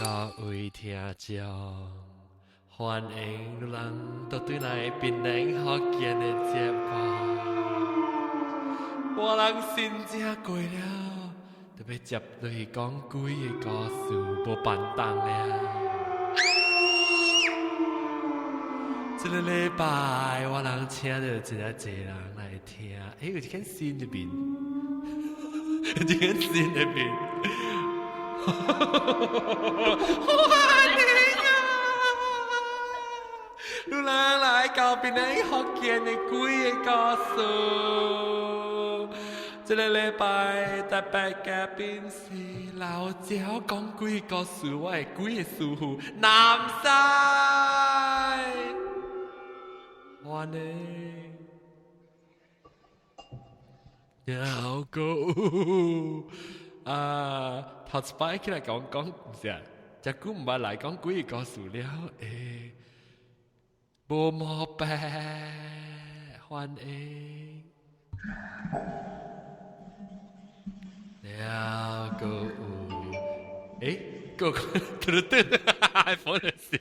各位聽眾，歡迎你人倒轉來檳城福建的節目。我人新正過了，特別接落去講鬼的故事，無辦當了。這个禮拜我人請著一個濟人來聽，欸，有一間新的面，一間新的面。歡迎啊！你人來到檳城福建的鬼的故事。這个禮拜特別嘉賓是老趙講鬼故事，我的鬼的師傅南西。歡迎。然後個啊，頭一擺起來講講，毋是啊，這久毋捌來講鬼故事了，欸，無毛病，歡迎。了個有，欸，個嘟嘟嘟，iPhone 的聲，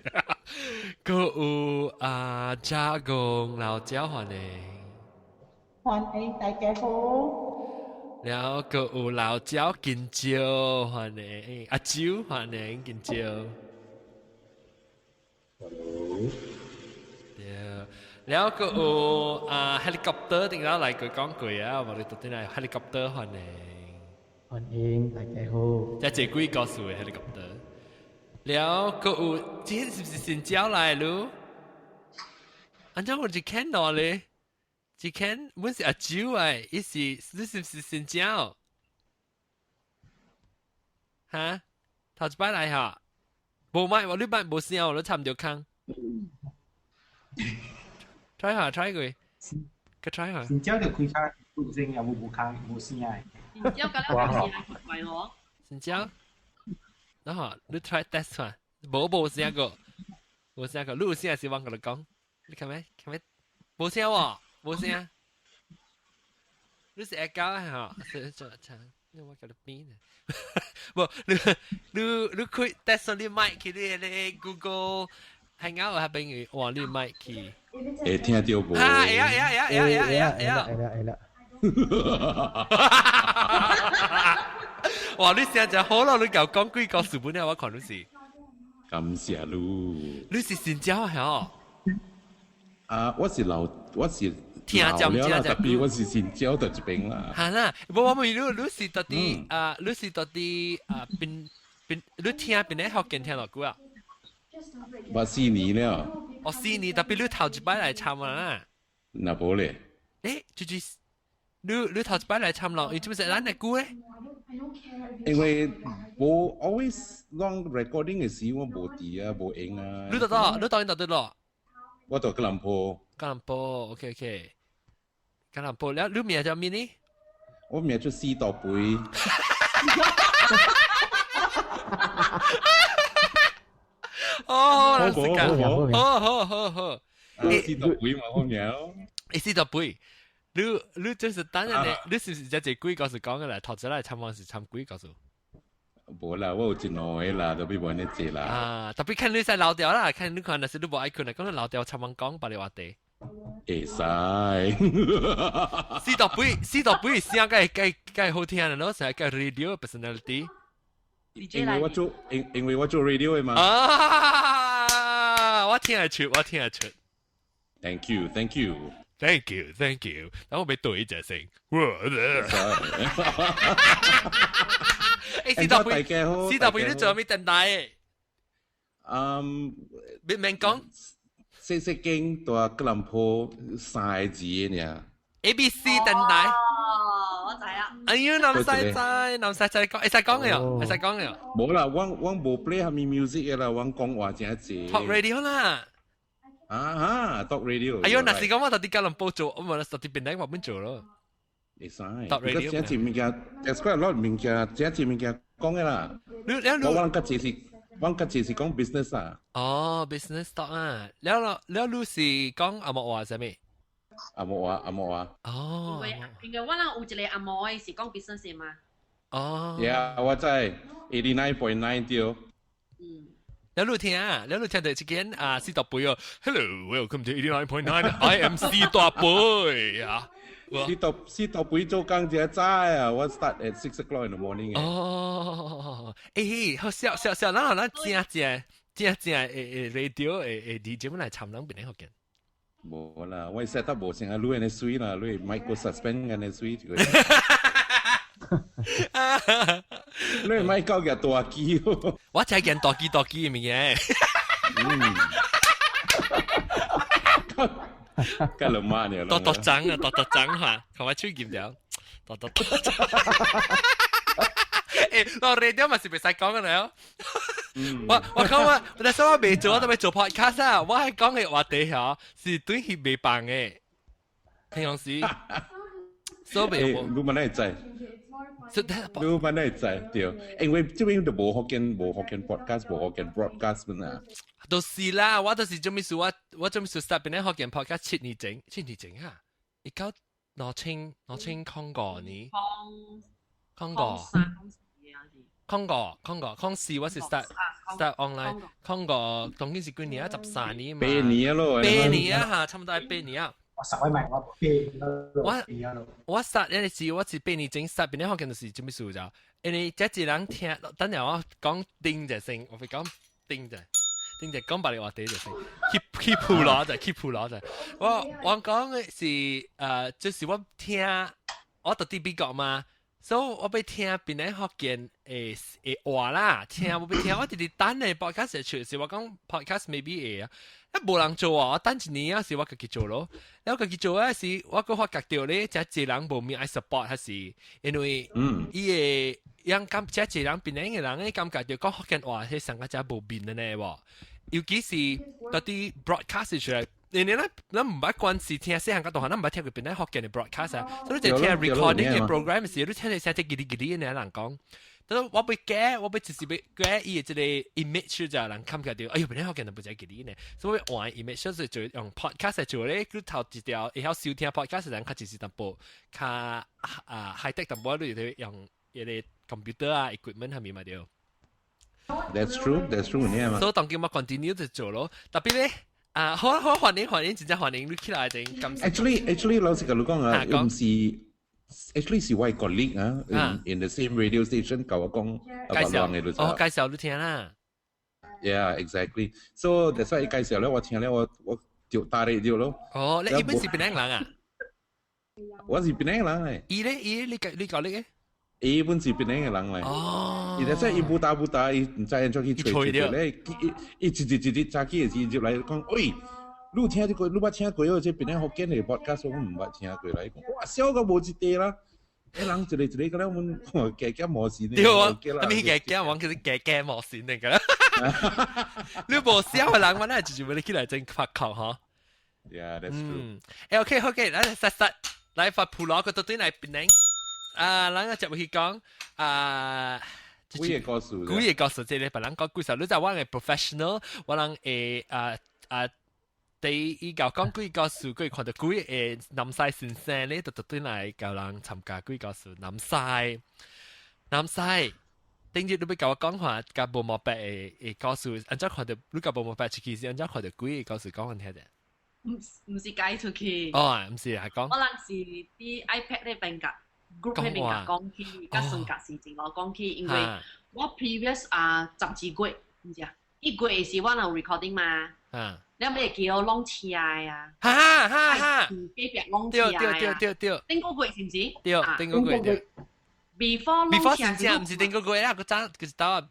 閣有啊，嘉公老趙歡迎。歡迎大家好。了閣有老趙金蕉歡迎，阿蕉歡迎金蕉。 Hello。對，了閣有啊 helicopter 頂下來過講過啊，無你到底來 helicopter 歡迎。歡迎大家好。這這鬼故事的 helicopter。了閣有，這是毋是新招來嚕？按怎我一看到咧？一看，阮是阿蕉哎，伊是你是毋是新招？哈？頭一擺來哈？無麥，我你擺無聲，我都插毋著空。try 下，try 過，個 try 下。新招就開開，有聲也無無空，無聲的。新招甲了有聲奇怪哦。新招，然後你 try test 下，無無聲個，無聲個，你有聲是我共你講，你看沒？看沒？無聲喎。無聲，你是會教的吼？是做唱，你我共你變呢？無，你你你開 test 你麥去你咧 Google Hangout 那邊換你麥去。會聽著無？啊，會啊會啊會啊會啊會啊會啊！會啦會啦。哇！你聲真好咯，你共講幾個事本了，我看你是。感謝你。你是新招吼？啊，我是老，我是。聽就了啦，特別我是新招到這邊啦。係啦，無我問你，你是到底啊？你是到底啊？邊邊你聽檳城福建聽偌久啊？我4年了。哦，四年，特別你頭一擺來參啦。若無咧？欸，就是你你頭一擺來參咯，伊做咩咱的久咧？因為無 always long recording 的時，我無佇啊，無閒啊。你到倒？你當然到佗咯？我到吉隆坡。吉隆坡，OK OK。吉隆坡，了你名叫咩呢？我名叫司徒培。哦，老師講，好好好好。司徒培嘛，我名。欸，司徒培，你你就是等陣你，你是毋是這這鬼故事講的來？頭一來參訪是參鬼故事？無啦，我有一兩個啦，特別無按呢濟啦。啊，特別看你使老掉啦，看你看，若是你無愛睏，講你老掉參訪講別个話題。會使。司徒培，司徒培聲較較較好聽的，咯，是個 radio personality。因為我做，因因為我做 radio 的嘛。啊，我聽得出，我聽得出。 Thank you, thank you, thank you, thank you。等我欲對一隻聲。欸，司徒培，司徒培，你做啥物電台？嗯，別免講。細細間蹛吉隆坡三個字的爾。 A B C 電台。哦，我知啦。哎呦，南西知，南西知講，會使講的哦，會使講的哦。無啦，我我無 play 啥物 music 的啦，我講話真濟。 Talk radio 啦。啊哈，Talk radio。哎呦，若是講我到佇吉隆坡做，我無到佇檳城我本做咯。會使。 Talk radio。真濟物件，there's quite a lot 物件，真濟物件講的啦。你你我我較濟是，我較濟是講 business 啊。哦，business talk 啊，了了了，你是講紅毛話啥物？紅毛話，紅毛話。哦。因為我人有一個紅毛的是講 business 嘛。哦。 Yeah，我知 89.9 對。你有聽啊？你有聽到一間啊四大杯哦？Hello，welcome to 89.9 I am 四大杯啊！四大杯做工就早啊，我 start at 6 o'clock in the morning。哦，欸，好笑笑笑，咱咱正正正正誒誒 radio 誒誒 DJ 來參咱邊個福建？無啦，我 set up 無成啊，你安呢水啦，你麥個 suspend 安呢水。你咪交嘅大機，我才見大機大機嘅物件。嗯，幹了嘛你？大大張啊，大大張哈，看我手劍掉，大大大張。欸，我 radio 嘛是袂使講嘅啦。我講我，但是我未做，我都未做 podcast 啊。我係講嘅話題嗬，是對佢未辦嘅，平常時。所以你問你知？你問你知對？因為這邊就無福建，無福建 podcast，無福建 broadcast 嘛。就是啦，我就是做咩事？我做咩事？start 邊咧福建 podcast 7年前，7年前啊，一九2005年，空五，空五，空五，空四，我是 start online，空五，當今是幾年啊？13年嘛。八年咯。八年啊，嚇，差唔多係八年啊。我十位咪我我我 start 嗰陣時，我是八年前 start 邊咧福建就是做咩事就？因為這一人聽，等下我講定就先，我會講定就。定就講白你話題就先，去去鋪攞就去鋪攞就。我講嘅是就是我聽，我到佇美國嘛，所以我欲聽檳城福建的的話啦，聽我欲聽，我直直等的 podcast 出時，我講 podcast maybe 會啊，啊無人做啊，我等一年啊，是我家己做咯。然後家己做啊是，我閣發覺到咧，遮濟人無物愛 support，還是因為伊會樣感遮濟人檳城的人咧感覺到講福建話係上較遮無面的呢無，尤其是嗰啲 broadcast 出來。你咱毋捌關係聽細漢甲大漢，咱毋捌聽過檳城福建的 broadcast 啊，所以就聽 recording 的 program 時，你聽你聲聽叽哩叽哩的人講。但是我欲改，我欲就是欲改伊的這個 image 就人感覺到，哎喲，檳城福建人不知叽哩呢，所以換 image 就是就用 podcast 做咧，佢頭一條會曉收聽 podcast 的人較就是淡薄較啊 high tech 淡薄，你就用伊個 computer 啊 equipment 係咪嘛對？That's true, that's true，你嘛。所以當叫我 continue 就做咯，特別咧。啊，好好歡迎歡迎，真正歡迎你起來陣感謝。 Actually，老實共你講啊，毋是，actually 是我 colleague 啊，in the same radio station 共我講，介紹，哦，介紹你聽啦。 Yeah, exactly. So that's why 介紹咧，我聽咧，我就打你掉咯。哦，你伊本是檳城人啊？我是檳城人嚟。伊咧，伊你講你嘅？伊本是檳城的人嚟。哦。伊咧即係伊不打不打，伊毋知按怎去揣揣咧，伊一日一日早起的時入來講，喂，你有聽這個？你捌聽過哦？這檳城福建的 podcast 我毋捌聽過啦。伊講，哇，痟到無一塊啦！欸人一個一個個了，阮加減無線。對啊，啥物加減，我叫做加減無線嚟個。你無痟的人，我那就是欲你起來真發哭吼。 Yeah, that's true. 欸，OK，OK，來實實來發普羅個到底來檳城。啊，咱個接去講啊，幾個故事，幾個故事，這個別人講故事，你知我係 professional，我人會啊啊，第一個講幾個故事，佢看到幾個南西先生咧，就特對來教人參加幾個故事，南西，南西，頂日你欲共我講話，共無毛白的的故事，按怎看到你共無毛白出去時，按怎看到幾個故事講阮聽者？毋是解出去。哦，毋是係講。我人是佇 iPad 咧邊甲 group 彼邊共講起，佮算甲事情我講起，因為我 previous 啊12月，毋是啊，1月的時我有 recording 嘛。你有會記我攏車的啊？哈哈哈！隔壁攏車的啊！對對對對。頂個月是毋是？對，頂個月對。 Before before 先正，毋是頂個月啦，個早就是頭啊，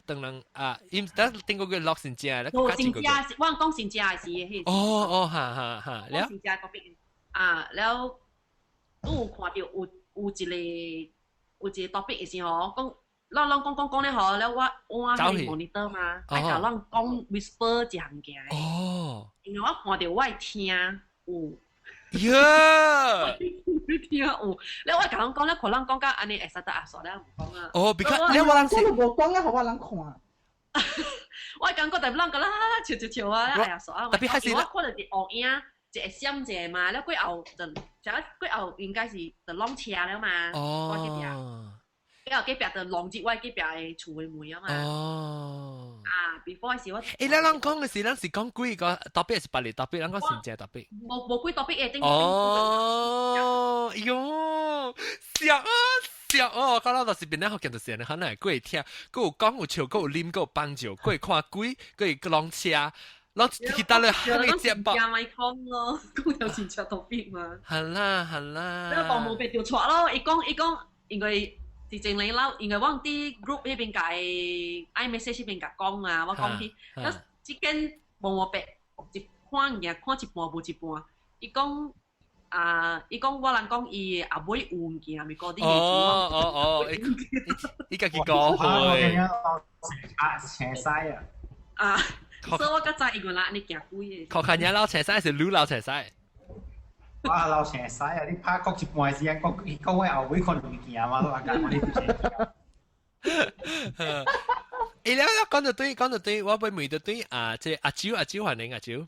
等人啊，伊毋是等頂個月落先正，哦，先正，我講先正的時，彼哦哦，哈哈哈，了。先正個邊啊，了，都有看著有一個 topic 的時候，講咱攏講講講咧吼，了我我喺 monitor 嘛，愛共咱講 whisper 一項件。因為我看著我會聽有。呀！聽有，了我共人講咧，可能講甲按呢會使得阿傻了毋講啊。哦，because 你我人是無講咧，予我人看。我感覺特別人講啦，笑笑笑啊，哎呀傻啊！特別還是我看著是烏影，一個閃一個嘛，了過後就，就過後應該是就攏車了嘛。哦。了隔壁就浪入我隔壁的厝的門啊嘛。哦。啊，before 時我。欸，咱人講的是，咱是講幾個 topic 是別個 topic，咱講真正 topic。無幾 topic 的頂。哦，喲，笑啊笑哦！我講到就是邊咧學見就是安尼，可能會過聽，閣有講有笑，閣有啉，閣有幫助，閣會看鬼，閣會攏車，攏其他咧還沒接駁。加咪講咯，講有真正 topic 嘛。係啦係啦。你當無白就錯咯，伊講伊講，因為是前年老，因為我佇 group 彼邊共 iMessage 彼邊共講啊，我講去，啊，這間無無白一看物件看一半無一半，伊講啊，伊講我人講伊後尾有物件，咪講啲哦哦哦，伊家己講去。啊，青西啊！啊，所以我較知伊原來按呢行鬼的。確看你老青西是女老青西？我老青西啊！你拍講一半時間，講伊講我後尾看物件嘛，我講我你不知。欸，了了講到對，講到對，我欲問到對啊，這阿周阿周歡迎阿周，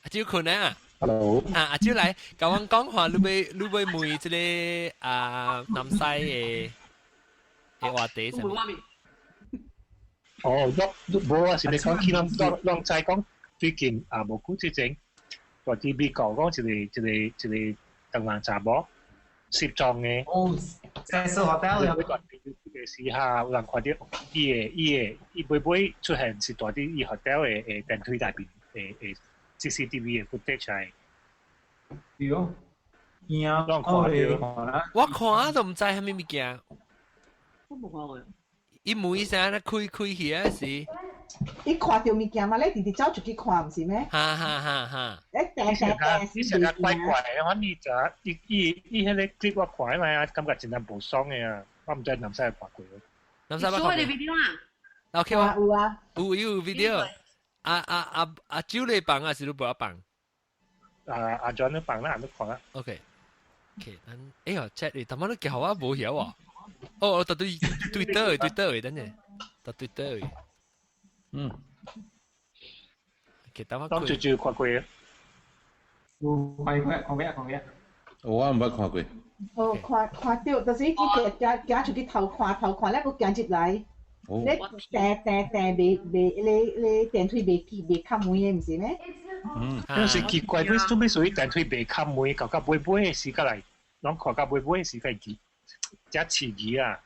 阿周困啊？Hello。啊，阿周來，共阮講話，你欲你欲問這個啊南西的的話題啥物？哦，我無啊，是欲講起咱咱知講最近啊，無久之前，在佇美國講一個一個一個唐人查某失蹤的。哦，在小 hotel 有。個時下有人看著伊的伊的伊尾尾出現是蹛佇伊 hotel 的的電梯內面的的 CCTV 的 footage 來。對哦，驚攏看著。我看都毋知啥物物件。我無看過。伊門伊聲咧開開起啊是。伊看著物件嘛，你直直走出去看，毋是咩？哈哈哈哈！你掟掟掟，伊成日怪怪的，我你就伊伊伊彼個 clip 我看來啊，感覺真正無爽的啊，我毋知南西有看過。南西捌看過。 video 啊？OK 啊，有啊，有有 video。阿阿阿阿周你放還是你無愛放？啊阿 John 你放啦，你看啦。 OK。OK，咱哎喲，chat 你，他媽你叫我無曉啊？哦，對對對對對對，等陣，對對對。嗯。其他我當最最看過。有看過，看過，看過。我毋捌看過。哦，看看著，就是伊行行行出去偷看偷看，咧閣行入來。你掟掟掟袂袂，你你電梯袂去袂冚門的，毋是咩？嗯。有時奇怪，你做咩屬於電梯袂冚門，到到尾尾的時間來，攏看到尾尾的時間記，才刺激啊！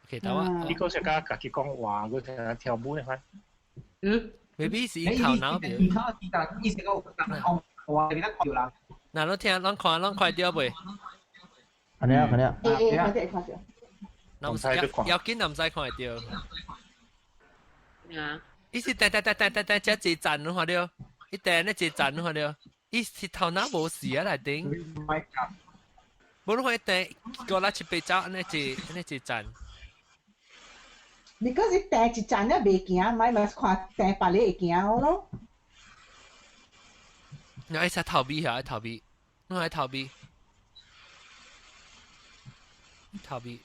其他我，你嗰時甲家己講話，佢聽跳舞的款。嗯，maybe 是伊頭腦袂。伊是講講話，你看到人。嗱，攏聽，攏看，攏看著未？看了，看了。欸欸，看著看著。唔使要緊，唔使看會著。啊！伊是掟掟掟掟掟掟，才一層你看著，伊掟咧一層你看著，伊是頭腦無事啊內頂。無你看伊掟過來七八走，按呢一按呢一層。你講是掟一層咧袂行，咪咪看掟別个會行咯。你愛使逃避下，愛逃避，你愛逃避，逃避。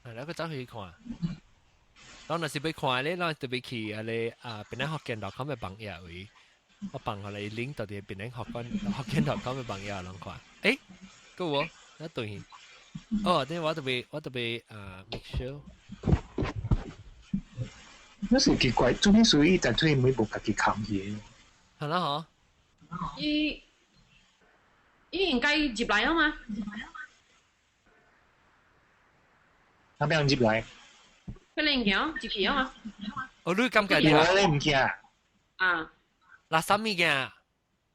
啊，咱閣走去看。咱若是欲看咧，咱特別去彼个啊，檳城福建 .com 的網頁位，我放予你 link 到佇檳城福建福建 .com 的網頁攏看。欸，閣有無？咱轉去。哦，等我特別我特別啊，make sure。那是奇怪，做咩屬於電梯門無家己冚起？係啦，嗬。伊伊應該入來啊嘛？啥物人入來？佢你唔行入去啊嘛？哦，你感覺我咧唔驚。啊。垃圾物件。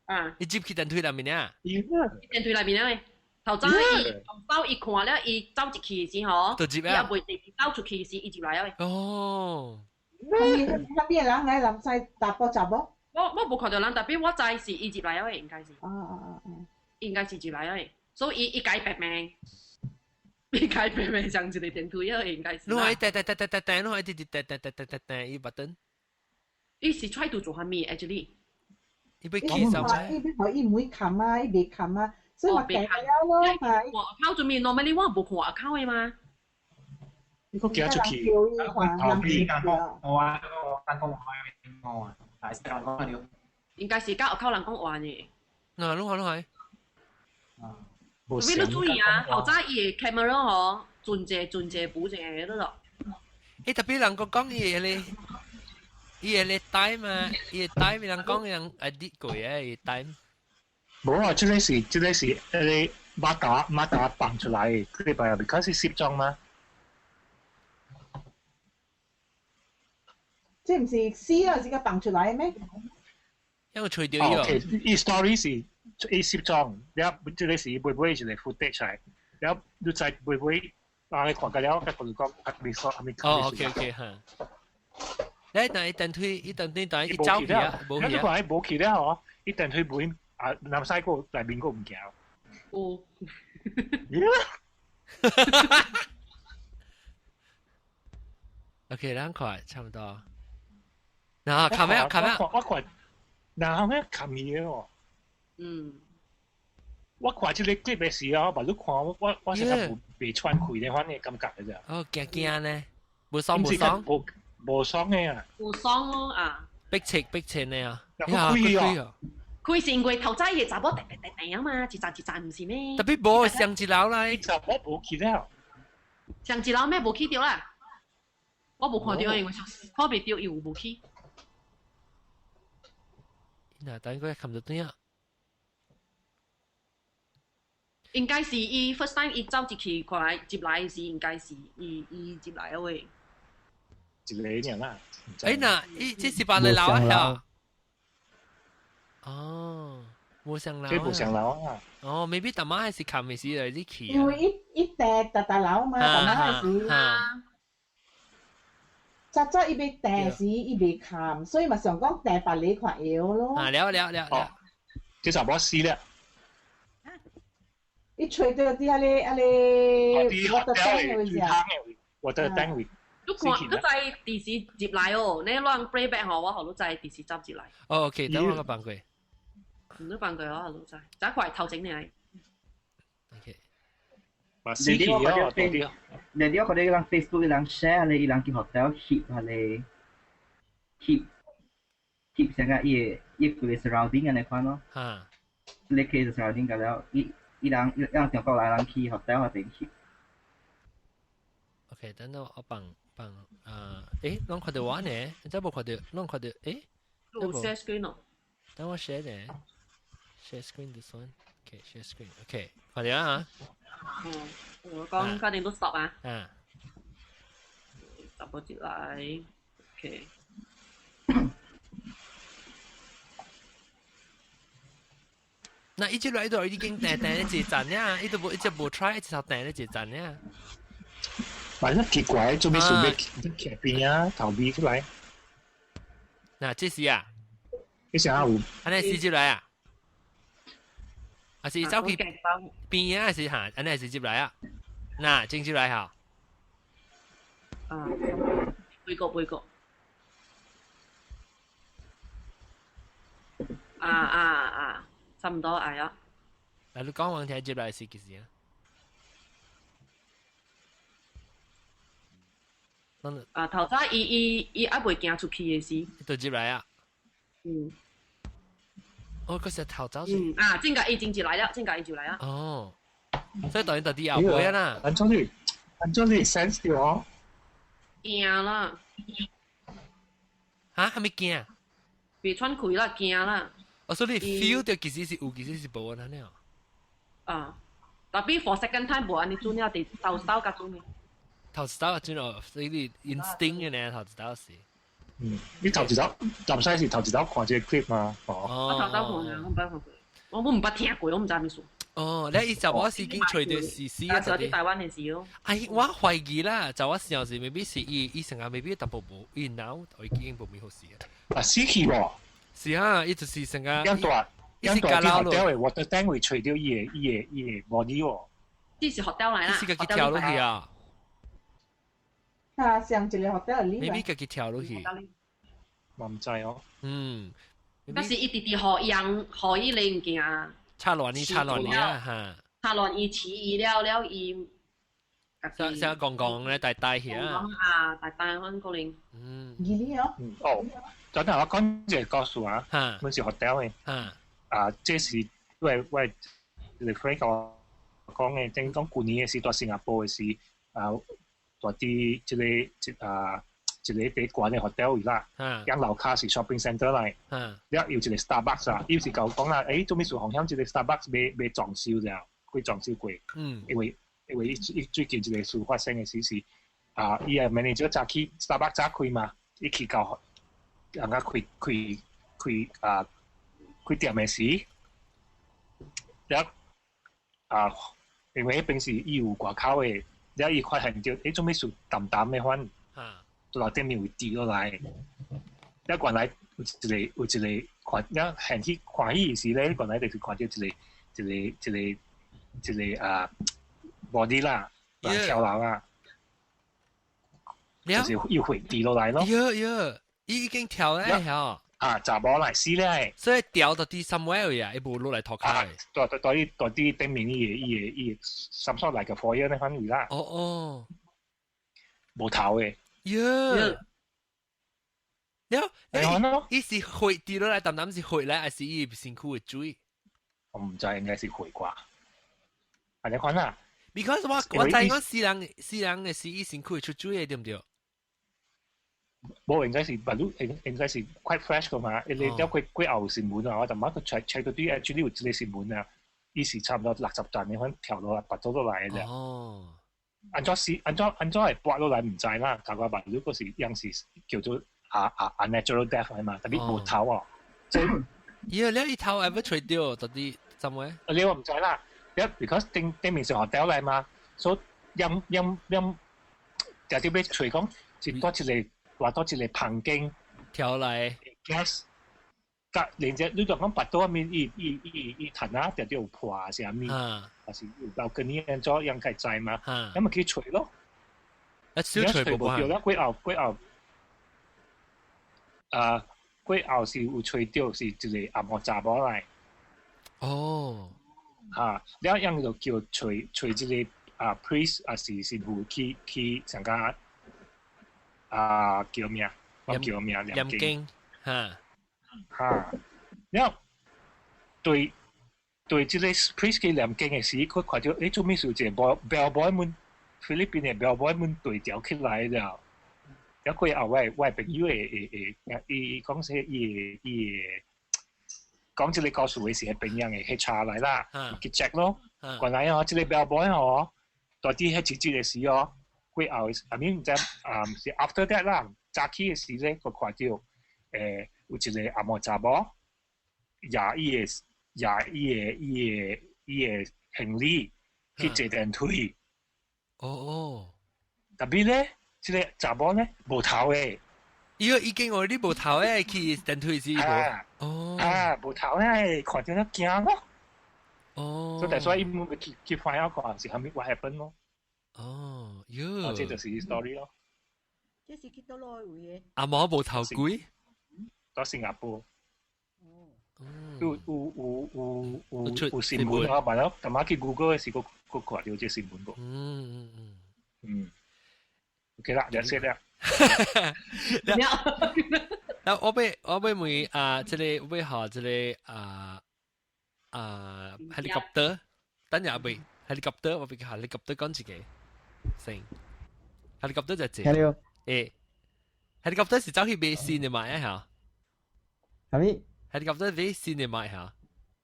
啊。伊入去電梯內面啊？電梯內面啊？頭早伊頭早伊看了，伊走入去時吼，就入啊。伊也袂直走出去時，伊入來啊。哦。那邊人來南西查埔查某？我無看著人，但我知是伊入來啊，應該是。啊啊啊啊！應該是入來啊，所以伊伊改白命，伊改白命上一個電梯啊，應該是。你愛掟掟掟掟掟掟，你愛直直掟掟掟掟掟掟，伊 button。伊是 try to 做啥物？actually。伊欲起啥物？伊欲予伊門冚啊，伊袂冚啊，所以嘛掟了咯。我 account 做咩？normally 我無看 account 的嘛。你閣行出去，逃避人講話，人講話，講話，係人講了。應該是佮 account 人講話呢。嗱，攏看攏係。特別你注意啊，頭早伊個 camera 嗬，轉借轉借補借嗰度。誒，特別人個講伊個伊個 time 啊，伊個 time 人講人 edit 過啊，伊 time。無啊，這個是這個是迄個馬達馬達放出來，佢禮拜又開始攝裝嗎？這唔是死啊，自己放出來咩？因為除掉伊個。伊 story 是伊攝裝，了這個是尾尾一個 footage 來，了你再尾尾啊你看過了，甲佢講啊未說，未。哦，OK OK 哈。你等伊等推，伊等推等伊走去啊，無去啊。你看伊無去了吼，伊等推袂啊，南西個內面個唔行。有。OK，咱看差不多。嗱，看咩？看咩？我看，然後咩看伊哦。嗯。我看這個 clip 的時候，目睭看我我我是較袂喘氣的，反正感覺的咋。哦，驚驚呢，無爽無爽。無無爽的啊。無爽咯啊。逼切逼切呢啊！開啊！佢是因為頭早伊查某叮叮叮叮啊嘛，一站一站唔是咩？特別無上一樓啦，查某無去了。上一樓咩無去著啦？我無看著，因為看袂著伊有無去。嗱，等佢冚到對啊。應該是伊 first time 伊走入去看來入來時，應該是伊伊入來個位。一個爾啦。誒嗱，伊這是辦你樓啊？哦，無上樓。這無上樓啊！哦，maybe 大媽還是冚嘅時嚟啲去。因為一一掟大大樓嘛，大媽還是。早早伊欲掟時，伊未冚，所以嘛想講掟別個看會曉咯。啊，了了了了。這查某死了。伊揣著佇遐咧，遐咧，我的單位啊，我的單位。你看，你知電視入來哦，你亂 playback 吼，我予你知電視走入來。哦，OK，等我個放過。唔你放過我，你知，早快頭前爾。 OK。你你我看到，你你我看到伊人 Facebook 伊人 share 咧，伊人去 hotel 翕下咧，翕翕成個伊個伊個 surrounding 按呢款咯。嚇。你去 surrounding 個了，伊伊人伊人中國來人去 hotel 嗰邊翕。 OK，等等我放放啊，誒，攏看到我呢？你真無看到，攏看到，誒？有 share screen 哦。等我 share 呢，share screen this one。OK，share screen。OK，看到啊？嗯，我講確定都 stop 啊。啊。十個字來，OK。那一直來都已經訂訂一陣呀，伊都無一直無 try，一直頭訂一陣呀。反正奇怪，做咩事要徛邊啊，頭尾出來？嗱，這是啊，這是啊有。按呢是入來啊？還是走去邊啊？還是嚇？按呢是入來啊？嗱，正入來嚇。啊，背過背過。啊啊啊！差唔多係啊。嗱，你講完聽入來是幾時啊？啊，頭早伊伊伊還未行出去的時，就入來啊。嗯。哦，嗰時頭早。嗯啊，正個伊真入來了，正個伊就來啊。哦，所以當然就啲後背啊啦。安怎你安怎你 sense 到哦？驚啦！嚇，係咪驚？袂喘氣啦，驚啦。哦，所以你 feel 到其實是有，其實是無按呢。啊，特別 for second time 無按呢準了，第頭一道較準的。頭一道準哦，所以你 instinct 嘅呢，頭一道是。嗯，你頭一道，暫時是頭一道看這個 clip 嘛？哦。我頭道看啊，我毋捌看過，我毋捌聽過，我毋知啥物事。哦，你伊查某是已經揣著是死啊！就佇台灣的時哦。哎，我懷疑啦，就我想是未必是伊，伊成日未必淡薄無，伊腦已經無咩好事啊。啊，死去無？是啊，伊就是成個。樣大，樣大啲學雕的，我的單位揣著伊的伊的伊的 body 哦。這是學雕來啦。是家己跳落去啊！啊，上一個學雕嚟。未必家己跳落去。我毋知哦。嗯。但是伊直直予人予伊個物件。插亂你，插亂你啊！嚇！插亂伊飼伊了了伊。像像講講咧，大大去啊！啊，大大可能。嗯。二呢哦。哦，等下我講一個故事啊。嚇。阮是學雕的。嚇。啊，這是我我一個 friend 甲我講嘅，正講舊年嘅時，在新加坡嘅時，啊，在佇這個這啊一個佇懸的 hotel 啦，樣樓跤是 shopping center 來，了有一個 Starbucks 啊，伊是共講啦，欸，做咩事風險這個 Starbucks 欲欲裝修了，過裝修過，因為伊伊最近一個事發生嘅時是，啊，伊個 manager 早起 Starbucks 早開嘛，伊去到人家開開開啊開店嘅時，了啊，因為彼邊是伊有外口嘅，了伊發現著，欸，做咩事澹澹的款，樓頂面有滴落來，了原來有一個有一個看，了現去看戲時咧，原來就是看著一個一個一個一個啊 body 啦，人跳樓啊，就是又會跌落來咯。喲喲，伊已經跳咧嚇。啊，查某來死咧！所以掉到佇 somewhere 呀，伊無落來塗跤。對對對，對佇頂面伊個伊個伊個三所來個火藥那範圍啦。哦哦，無頭的。喲，了，伊是血跌落來，淡淡是血來，還是伊身軀的水？我毋知，應該是血啩。按呢款啦。 Because 我我知講死人死人的是伊身軀會出水的，對毋對？無應該是，but 應應該是 quite fresh 個嘛。你了過過後有新聞啊，我就馬個 check check 到啲 actually 有這個新聞啊，伊是差不多60層的款跳落來，拔咗落來的。哦。按怎死？按怎按怎會拔落來毋知啦。頭個萬如果是樣是叫做啊啊啊 natural death 係嘛，特別無頭哦。即係。咦，了伊頭會欲揣著，到底怎會？你我毋知啦。了，because 頂頂面是 hotel 來嘛，所以樣樣樣，就啲欲揣講，是多一個。話多一個棚間跳來 gas，甲連只你就講拔刀面，伊伊伊伊彈啊，定定有破啥物，還是有包跟你按怎樣該知嘛？咁咪去揣咯。啊，小揣無著啦，過後過後，啊，過後是有揣著是一個阿毛查某來。哦。啊，了樣就叫揣揣這個啊 priest 啊是神父去去上加。啊，叫咩？我叫咩？念經，嚇嚇。了對對，這個 priest 去念經的時，佢看著，欸，做咩事一個 bell boy 們，菲律賓的 bell boy 們對調起來了。了過後，我我朋友會會會，伊講說伊會伊會講這個故事的是彼邊的 HR 來啦，去 check 咯。原來哦，這個 bell boy 哦，到底彼一日的時哦。過後，I mean 在啊是 after that 啦，早起的時咧，佢看著有一個阿毛查某，攑伊的攑伊的伊的伊的行李去坐電梯。哦哦， Tapi 咧，這個查某咧無頭的。伊已經我你無頭的去電梯時無。哦。啊，無頭咧，看著咧驚咯。哦。所以所以伊們去去 find out 看是啥物 what happen 咯。哦，喲，這就是 story 咯。這是去佗落位的？阿毛無頭鬼，到新加坡。哦。有有有有有有新聞啊，萬了，淡仔去 Google 的時，閣閣看著這新聞無？嗯嗯嗯。嗯。OK 啦，了解了。那我欲我欲問啊，這個我欲學這個啊啊 helicopter，等下未 helicopter，我欲 helicopter 講一個。先，helicopter 就這。 Hello。欸，helicopter 是走去買新的買嚇。啥物？helicopter 買新的買嚇。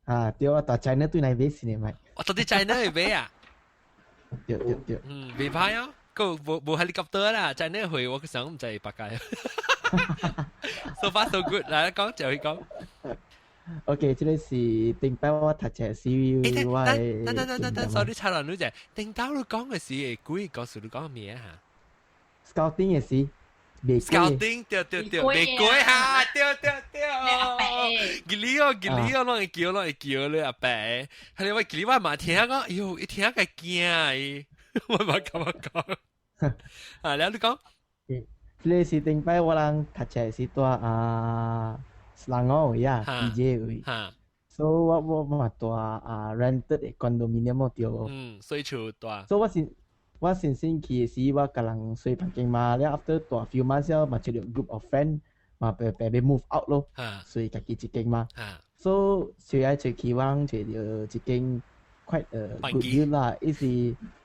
啊，對啊，到 China 對來買新的買。我到底 China 會買啊？對對對。嗯，袂歹啊，閣無無 helicopter 啦，China 會我想毋知白解。So far so good，來講就去講。 OK，這個是頂擺我讀冊時我的。等等等等等，sorry 插亂你者，頂兜你講的是會鬼故事，你講咩嚇？Scouting 的時， Scouting 對對對，袂過哈，對對對。記哩哦，記哩哦，攏會叫，攏會叫你阿伯。係你我記哩我嘛聽講，喲，一聽個驚伊，我嘛感覺講。啊，了你講。這個是頂擺我人讀冊時蹛啊。人位啊，DJ 位。所以我我嘛蹛啊 rented 的 condominium 對無？嗯，洗厝蹛。所以我先我先先去的時，我共人睡房間嘛，了 after 蹛 few months 了，嘛一個 group of friend 嘛白白欲 move out 咯，睡家己一間嘛。所以隨來隨去，我揣著一間 quite a good deal 啦，伊是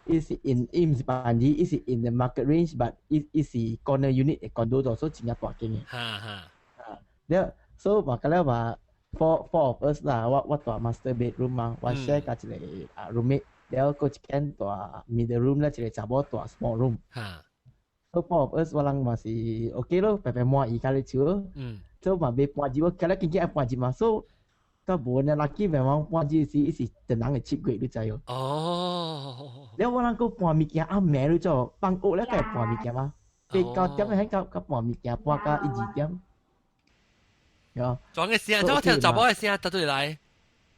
伊是 in 伊毋是便宜，伊是 in the market range，but 伊伊是 corner unit 的 condo 咗，所以真正大間嘅。哈哈。啊，了，所以嘛，個了嘛，four of us 啦，我蹛 master bedroom 嘛，我 share 佮一個啊 roommate，了閣一間蹛 middle room 咧，一個查某蹛 small room。So four of us 我人嘛是 OK 咯，白白滿意佮你住咯。所以嘛袂搬入，我今日緊緊愛搬入嘛，所以較無呢 lucky 袂往搬入時，伊是等人的7月，你知哦。了我人閣搬物件暗暝你做放學了，閣會搬物件嗎？8、9點喺到到搬物件，搬到1、2點。有。裝嘅聲，怎我聽到查某嘅聲，得對來？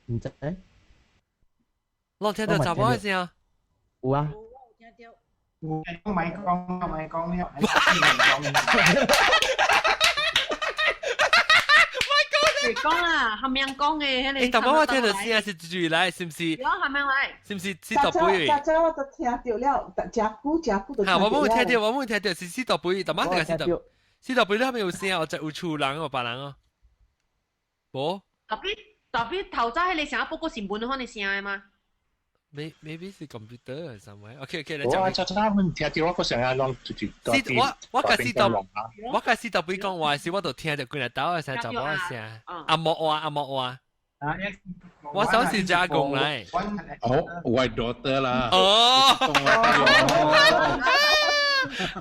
毋知。我聽到查某嘅聲。有啊。有咪講咪講了，講啊，係咪講嘅？誒，但我聽到聲是住來，是毋是？有係咪來？是毋是四大杯？早早我都聽到了，真久真久都聽到。我冇聽到，我冇聽到，是四大杯，但我聽四大四大杯，你係咪有聲？我就有厝人哦，別人哦，無。特別特別頭早迄個聲，報告新聞可能聲的嗎？Maybe 是 computer 還是啥物？OK OK，你講。我早早阮聽到我個聲啊，攏就是我我佮四大杯講話時，我就聽到規日兜的聲，查某的聲，阿莫話阿莫話。我手是加工來。哦，我 daughter 啦。哦。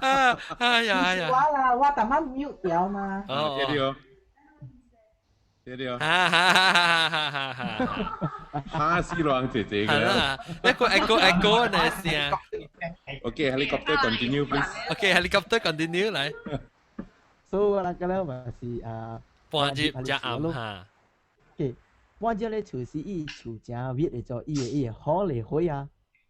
啊哎呀哎呀！我啦，我逐擺 mute 掉嘛。哦。對對。對對。哈哈哈哈哈哈！嚇死人姐姐嘅。啦，一個一個一個呢聲。 OK，helicopter continue please。 OK，helicopter continue 來。所以我那個咧嘛是啊，搬入真暗哈。 OK，搬入咧厝是伊厝真熱的做，伊會伊會好嚟火啊，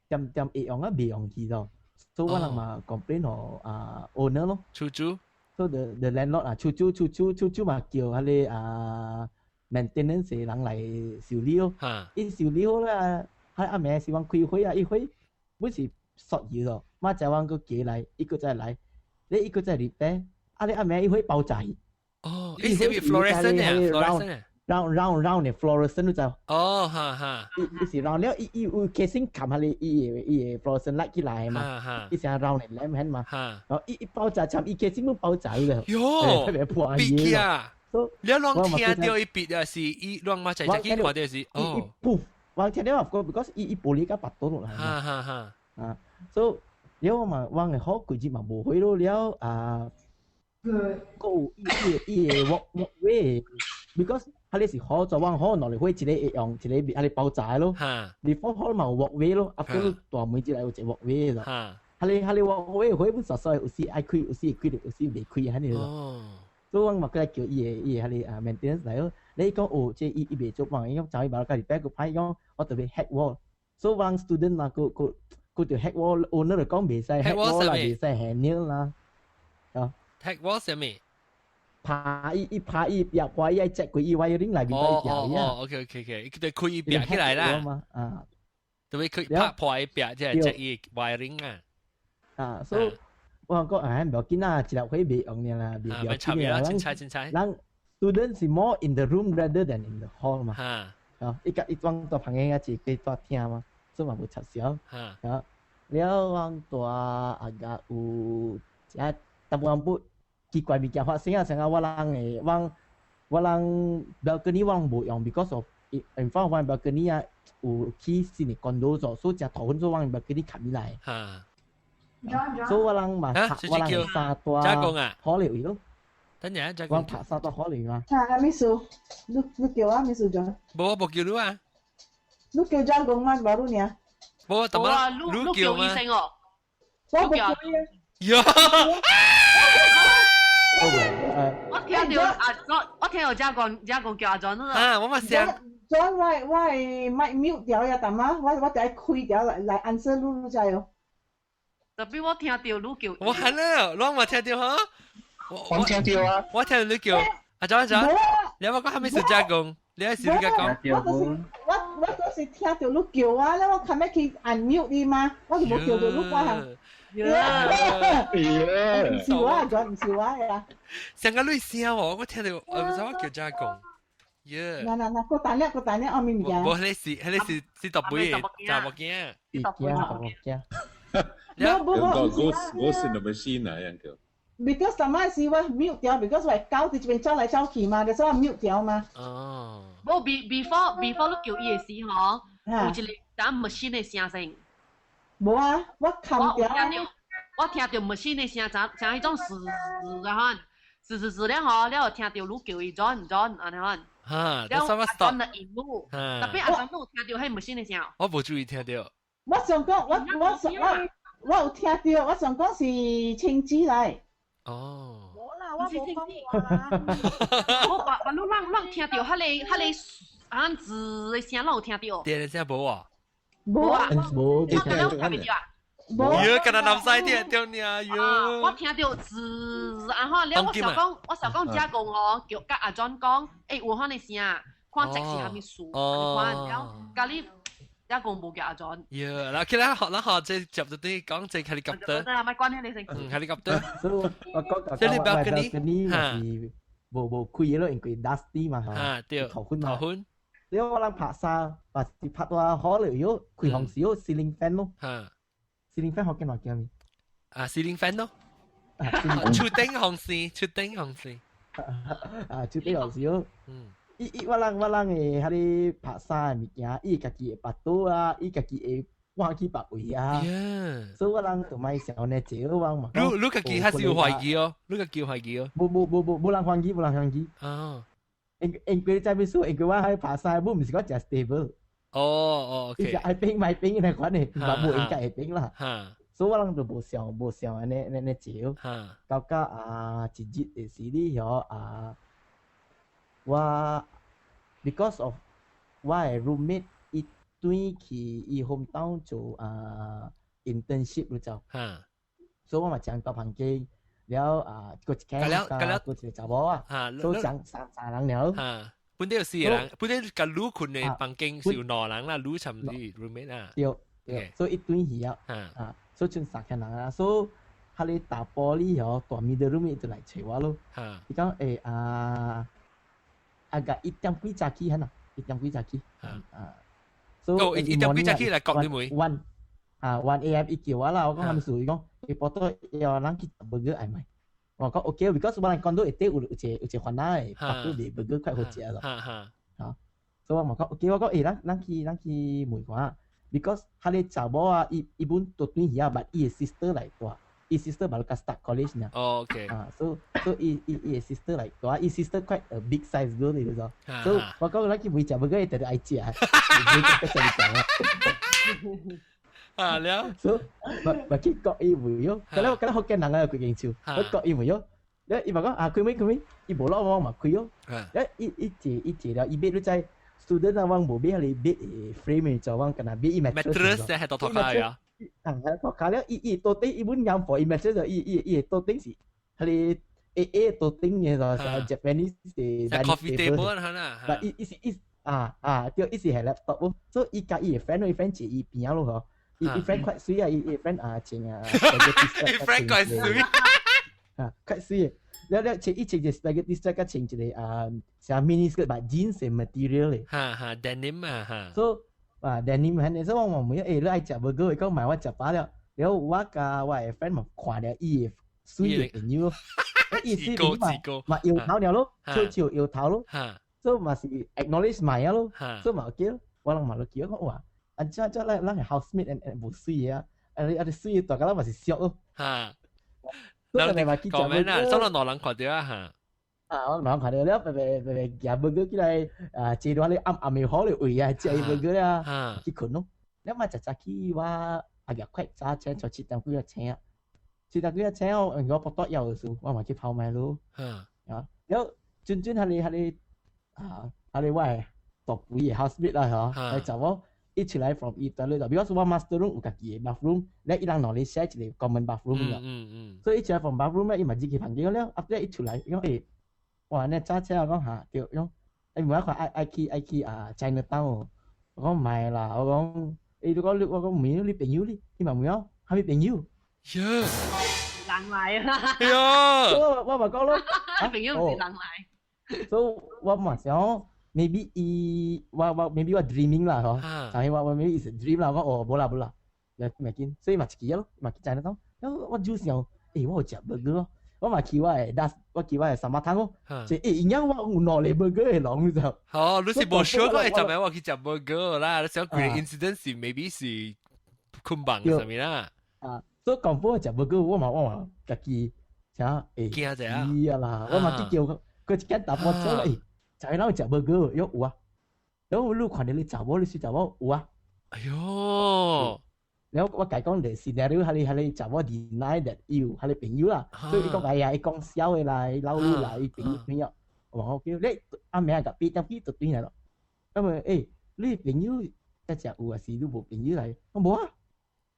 點點會用啊袂用去咯。所以我人嘛 complain 予啊 owner 咯。厝主。 So the landlord 啊，厝主厝主厝主嘛叫彼個啊 maintenance 的人來修理咯。伊修理好啦，彼暗暝時阮開火啊，伊火本是縮油咯，明仔載阮閣加來，伊閣再來，你伊閣再 repair，啊你暗暝伊火爆炸。哦，伊是 fluorescent 啊，fluorescent。 round round round 的 fluorescent 你知？哦，哈哈。伊伊是 round 了，伊伊有 casing 冚下你，伊會伊會 fluorescent light 起來嘛，伊成 round 的 lamp 顯嘛。然後伊伊爆炸，參伊 casing 都爆炸了。喲，特別破閉啊！你攏聽到伊閉啊，是伊攏嘛在在去看到是哦。噗，我聽到 because 伊伊玻璃甲拔倒落來。哈哈哈。啊，所以了我嘛，我嘅好規日嘛無火咯了啊。閣有伊伊伊個 walk walkway，because 彼個是好做往好落嚟，火一個會用，一個彼個爆炸咯。before 好嘛有 walkway 咯，啊，過大門入來有一個 walkway 咯。彼個彼個 walkway 火本煞煞有時愛開，有時會開，有時袂開，按呢咯。所以我嘛過來叫伊個伊個彼個啊 maintenance 來咯。你講哦，這伊伊袂做幫，伊講走去馬來家己個歹講，我特別 hack wall。所以我 student 嘛，閣閣閣著 hack wall，owner 就講袂使 hack wall 啦，袂使 handle 啦。啊。 hack wall 啥物？拍伊伊拍伊壁破伊愛拆開伊 wiring 內面哦哦哦，OK OK OK，伊對開伊壁起來啦。啊，對開拍破伊壁，即係拆伊 wiring 啊。啊，所以我講啊，毋要緊啦，一粒火袂用爾啦，袂要緊啦。凊彩凊彩。人 student 是 more in the room rather than in the hall 嘛。啊，伊甲伊裝到房間一個大廳嘛，所以嘛無插銷。啊，了阮蹛啊個有一淡薄仔奇怪物件發生啊！像啊，我人會，我我人 balcony 我人無用，because of in front of 我 balcony 啊有起新的 condo 做，所以誠頭昏做我 balcony 冚起來。所以我人嘛，我人三大好嚟位咯。等陣，我拍三大好嚟嘛。啊，秘書，你你叫我秘書長。無，我無叫你啊。你叫張公嗎？無你啊。無，怎麼？你叫醫生哦。我無叫伊。喲。我聽到阿我我聽到嘉公嘉公叫阿 John 啊，我嘛想。 John，我我的麥 mute 掉呀，淡仔，我我得開掉來來 answer 你，你知哦。特別我聽到你叫。我係啦，攏嘛聽到哈。我聽到啊。我聽到你叫阿 John 阿 John，你有冇講係咪是嘉公？你係是你講？我就是我我就是聽到你叫我，咧我後尾去按 mute 你嘛，我就無叫到你關行。唔是我啊，唔是我呀。上個女聲喎，我聽到，我唔知我叫嘉公。耶！嗱嗱嗱，個大叻個大叻，我咪唔驚。無，彼是特別查某囝。是囝查某囝。無無無，Ghost in the machine 啊，樣叫。 Because 上擺時我 mute 掉，because 我狗佇這邊走來走去嘛，就所以我 mute 掉嘛。哦。無，before 你叫伊的時吼，有一個當 machine 的聲聲。無啊，我冚掉。我聽到 machine 的聲，像像彼種嘶嘶啊款，嘶嘶嘶了吼，了後聽到你叫伊 John John 按呢款。哈，了阿 John 的引路，特別阿 John 有聽到彼 machine 的聲。我無注意聽到。我想講，我我我我有聽到，我想講是青子來。哦。無啦，我無講話啦。我把把你讓讓聽到，彼个彼個啊字的聲，攏有聽到。電的聲無啊？無啊。無。聽到聽袂著啊？無。喲，敢若南西聽著爾喲。我聽著滋啊吼，了我想講，我想講遮講哦，叫佮阿 John 講，欸有款的聲，看這是啥物事，看了，佮你。遮講無叫阿 John。喲，嗱，其他學啦學，這接到啲講這 helicopter。對啊，莫管彼個先。嗯，helicopter。所以我講這你 balcony 是無無開咯，因為 dusty 嘛，啊對，頭昏嘛。頭昏。你我人拍沙，嘛是拍到好了，喲，開房時喲 ceiling fan 咯。嚇。 ceiling fan 福建話叫咩？啊，ceiling fan 咯。厝頂風扇，厝頂風扇。啊，厝頂風扇喲。嗯。伊伊我人我人會彼个拍衫的物件，伊家己會拔倒啊，伊家己會搬去別位啊。所以我人就莫想呢這我嘛。你你家己還是有懷疑哦？你家己有懷疑哦？無無無無無人懷疑，無人懷疑。哦。因因為在邊數，因為我喺拍衫，我毋是講誠 stable。哦哦，OK。伊是愛變莫變那款的，嘛無應該會變啦。所以我人就無想無想按呢按呢招。到到啊一日的時你曉啊。我 because of 我的 roommate 伊轉去伊 hometown 做啊 internship 咯就，所以我嘛講到房間，了啊閣一間啊，閣一個查某啊，所以講三三人了。本底有四個人，本底佮你睏的房間是有兩人啦，你參你 roommate 啊。對對，所以伊轉去啊，啊，所以剩三個人啊，所以彼个大玻璃哦，大面的 roommate 就來揣我咯。伊講欸啊。啊個一點幾早起哈一點幾早起。啊，所以一點幾早起來講你妹。 One 啊，1 a.m. 伊叫我啦，我講啥物事？伊講伊報到要人去食 burger 愛買。我講 OK，because 我人講到一底有有一個有一個番仔的，白個賣 burger 較好食咯。啊，所以我嘛講 OK，我講欸，咱咱去咱去問看，because 彼个查某啊，伊伊本都轉去啊，but 伊的 sister 來蹛。伊 sister baru 剛 start college 呢。哦，OK。啊，so so 伊伊伊 sister 來蹛，伊 sister quite a big size girl 你知道？So 我講咱去買食 burger，伊特別愛食，買食食。啊了。 So 嘛嘛去國伊買喲，咁咧咁咧福建人啊規間手，我國伊買喲。咧伊嘛講啊開門開門，伊無攞我嘛開喲。咧伊伊坐伊坐了，伊買你知 student 啊，我無買彼個 bed frame 就我敢若買伊 mattress。mattress 係到頭卡啊。啊，係頭卡了，伊伊到底伊本啱貨，伊 mattress 就伊伊伊到底是彼個 A A 到頂嘅就 Japanese 嘅 coffee table 係啦。但伊伊是伊啊啊對，伊是係 laptop 咯，所以伊佮伊個 friend，伊 friend 坐伊邊仔咯嗬。伊伊 friend quite 媠啊，伊伊 friend 啊穿啊，伊 friend quite 媠。啊，quite 媠。了了，穿伊穿一個 spaghetti strap，佮穿一個啊，像 mini skirt，但 jeans 的 material 咧。哈哈，denim 啊哈。所以啊，denim 係你，所以我問問欸，你愛食 burger，伊講買我食飽了。了我佮我的 friend 嘛看了伊的媠的朋友，伊媠朋友嘛嘛搖頭了咯，笑笑搖頭咯，所以嘛是 acknowledge 買啊咯，所以嘛 OK 咯，我人嘛就叫講哇，啊這這咱咱的 housemate 會無媠的啊，啊你啊你媠大家攏嘛是笑咯。哈。所以你嘛去食 burger，啊，所以兩人看著啊哈。啊，我兩人看著了，白白白白夾 burger 起來，啊，坐到你暗暗的好咧位啊，食伊 burger 啊，去睏咯。了嘛食早起我啊日快早醒，就七點幾仔醒，七點幾仔醒我我腹肚枵的時，我嘛去泡麥咯。啊，了陣陣彼個彼個啊，彼個我的大肥的 housemate 啦嗬，來查某一出來 from 伊 toilet 就，because 我 master room 有家己的 bathroom，咧伊人兩個 share 一個 common bathroom 啦。所以伊出來 from bathroom 咧，伊嘛入去房間了，後尾伊出來，伊講欸，哇，你早醒我講哈對，伊講，欸，無看愛愛去愛去啊 Chinatown 哦，我講毋係啦，我講，欸，你講你我講問你朋友哩，伊嘛問我，啥物朋友？呀，人來啊！呀，我我嘛講咯，朋友毋是人來。所以我嘛想。maybe 伊我我 maybe 我 dreaming 啦嗬，但係我我 maybe is a dream 啦，我哦無啦無啦，又咪見，所以嘛一記咯，嘛知得到，我就想，我有食 burger 咯，我嘛去我的 das，我去我的三馬湯咯，就營養我有兩個 burger 的籠就。哦，你是無想過會食咩？我去食 burger 啦，你想規個 incident 是 maybe 是捆綁啥物啦？啊，所以講本食 burger 我嘛家己啥會驚者啊？啊啦，我嘛去叫佢一間大波出嚟。就係咱食 burger，有有啊。然後你看到你查某，你是查某有啊。哎喲！然後我共伊講就是，你係你係你查某 deny that 有係你朋友啦，所以伊講哎呀，伊講笑的啦，伊老你啦，伊朋友朋友，我講叫你阿妹甲八點幾就轉來咯。咁咪你朋友一隻有啊，是你無朋友來？我無啊。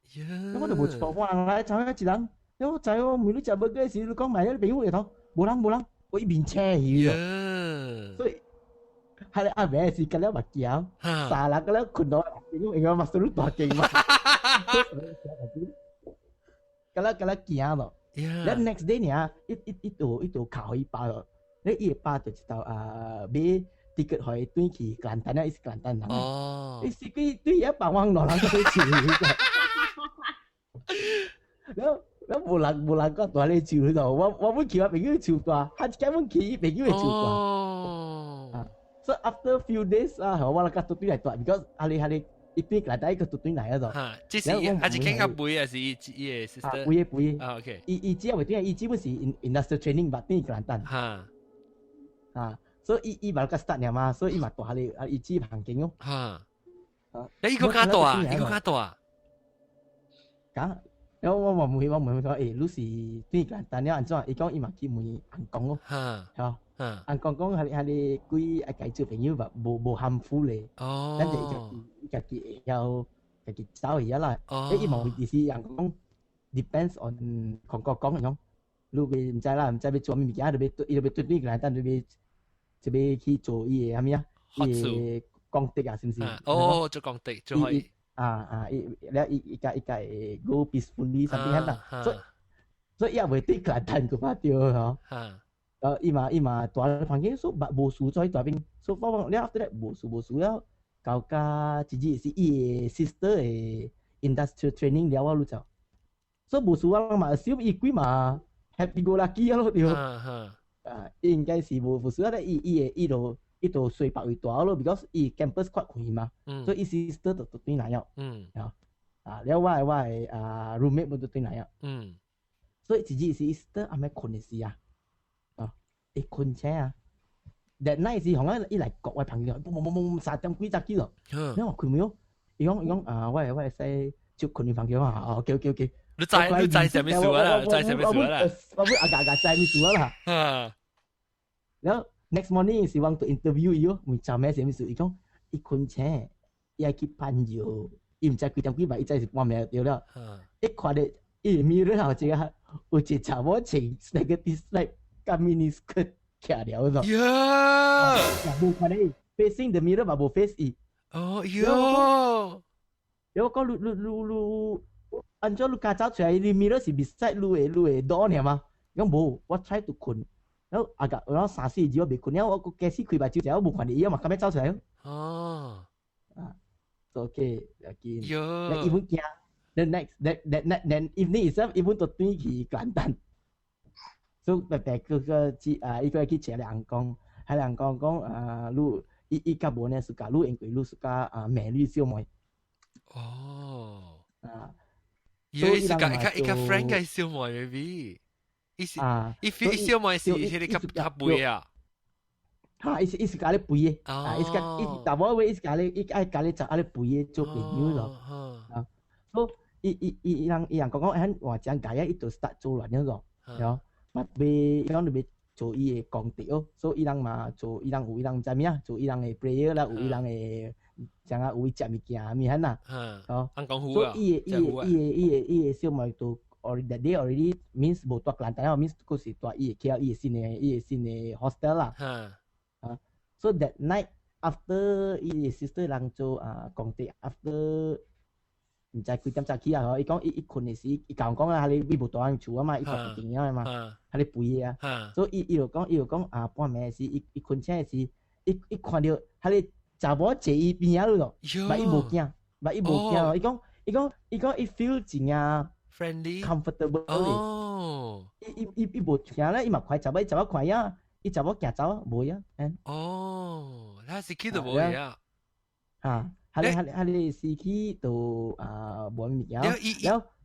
咁我就無錯我人來，知影一人，我知我問你食 burger 時，你講買你朋友會頭，無人無人，我一面車去咯。所以。係你阿妹是咁樣嘛驚，三人咁樣困到，因為嘛輸入大勁嘛，咁樣咁樣驚咯。然後 next day 呢，一一一度一度靠伊包咯，你伊個包就一道啊買 ticket 予伊轉去吉蘭丹啊，伊是吉蘭丹人。哦。伊是佢對一百萬兩人都去樹。然後然後無人無人講蹛咧樹度，我我本去我朋友樹大，他一間本去伊朋友的樹大。哦。啊。So after few days 啊，我來甲獨對來蹛，because 哈你哈你一對來帶一個獨對來嗰度。哈，這是還是傾較肥還是伊伊個 sister？肥的肥的。啊，OK。伊伊只會對，伊基本是 industrial training 嘛，對吉蘭丹。啊，所以伊伊嘛甲 start 爾嘛，所以伊嘛蹛哈你啊，伊只環境咯。哈。啊。伊個較大，伊個較大。講，然後我嘛問我問佢講，你是對吉蘭丹了按怎？伊講伊嘛去問尪公咯。嚇。尪公講係係你幾愛家做朋友嘛，無無含糊咧。哦。咱就伊家己會曉家己走去啊啦。伊嘛有意思，尪公 depends on 韓國講講，你會毋知啦，毋知欲做啥物件，就欲伊就欲對對來，等就欲就欲去做伊個啥物啊？伊個功德啊，是毋是？哦，做功德，做可以。啊啊！伊了伊伊家伊家會 go peacefully 啥物啦，所以所以伊也袂對吉蘭丹個拍著吼。伊嘛伊嘛蹛咧房間，所以無事在蹛邊，所以我講了 after that 無事無事了，到甲一日是伊的 sister 的 industrial training 了啊，你就，所以無事我人嘛 assume 伊幾嘛 happy go lucky 啊咯對。啊，應該是無無事啊，伊伊會伊就伊就隨別位蹛咯，because 伊 campus 較遠嘛，所以伊 sister 就轉來了。啊，了我的我的啊 roommate 本就轉來了。所以一日是 sister 暗暝睏的時啊。會睏醒啊！That night 是紅啊，伊來國外朋友，嘣嘣嘣嘣3點幾早起咯。你話睏沒有？伊講伊講啊，我我會使就睏你房間啊。哦，OK OK OK。你知你知啥物事啦？知啥物事啦？我我阿家家知物事啦。然後 next morning 是我做 interview 伊哦，問查咩啥物事？伊講伊睏醒，伊愛去噴藥，伊毋知幾點幾嘛，伊知是半暝對了。一看到伊 mirror 後一個有一個查某穿 spaghetti strap。甲 mini skirt 徛了咯。呀！無看到 facing the mirror 嘛無 face 伊。哦喲！我講你你你你，按怎你家走出來，你 mirror 是 beside 你的你的 door 爾嗎？講無，我 try to 睏，然後啊個，然後三四字我未睏了，我閣假使開目睭時，我無看到伊，我嘛敢欲走出來。哦。啊，OK，要緊。喲。伊本驚，the next that that that then evening itself，伊本就轉去吉蘭丹。所以白白個個去啊，伊個去請人講，彼人講講啊，你伊伊較無呢 suka，你因為你 suka 啊美女小妹。哦。啊。伊 suka 伊較伊較 friend 嘅小妹 maybe。伊是伊伊小妹是彼个較較肥啊。哈，伊是伊是共你肥的，啊，伊是共伊查某話伊是共你伊愛共你找愛你肥的做朋友咯。啊，所以伊伊伊伊人伊人講講，響話講解啊，伊就 start 做亂了咯，係嘛欲伊講就欲做伊的功德哦，所以伊人嘛做伊人有伊人毋知物啊，做伊人的 prayer 啦，有伊人的怎啊有伊食物件物款啦，哦，所以伊的伊的伊的伊的伊的小妹都 already that day already means 無蹛吉蘭丹，means 閣是蹛伊的 KL 伊的新的伊的新的 hostel 啦。啊，so that night after 伊的 sister 人做啊功德，after 毋知幾點早起啊？嗬，伊講伊伊睏的時，伊共我講啊，你伊無蹛佇厝啊嘛，伊蹛一間啊嘛，彼咧肥的啊，所以伊伊就講伊就講啊，半暝時，伊伊睏醒的時，伊伊看著，彼个查某坐伊邊仔咯，但伊無驚，但伊無驚，伊講伊講伊講伊 feel 真正 friendly comfortable。哦，伊伊伊伊無驚咧，伊嘛看查某，查某看呀，伊查某行走無呀。哦，他是去都無呀。嚇，彼個彼個彼個司機就啊無物件，了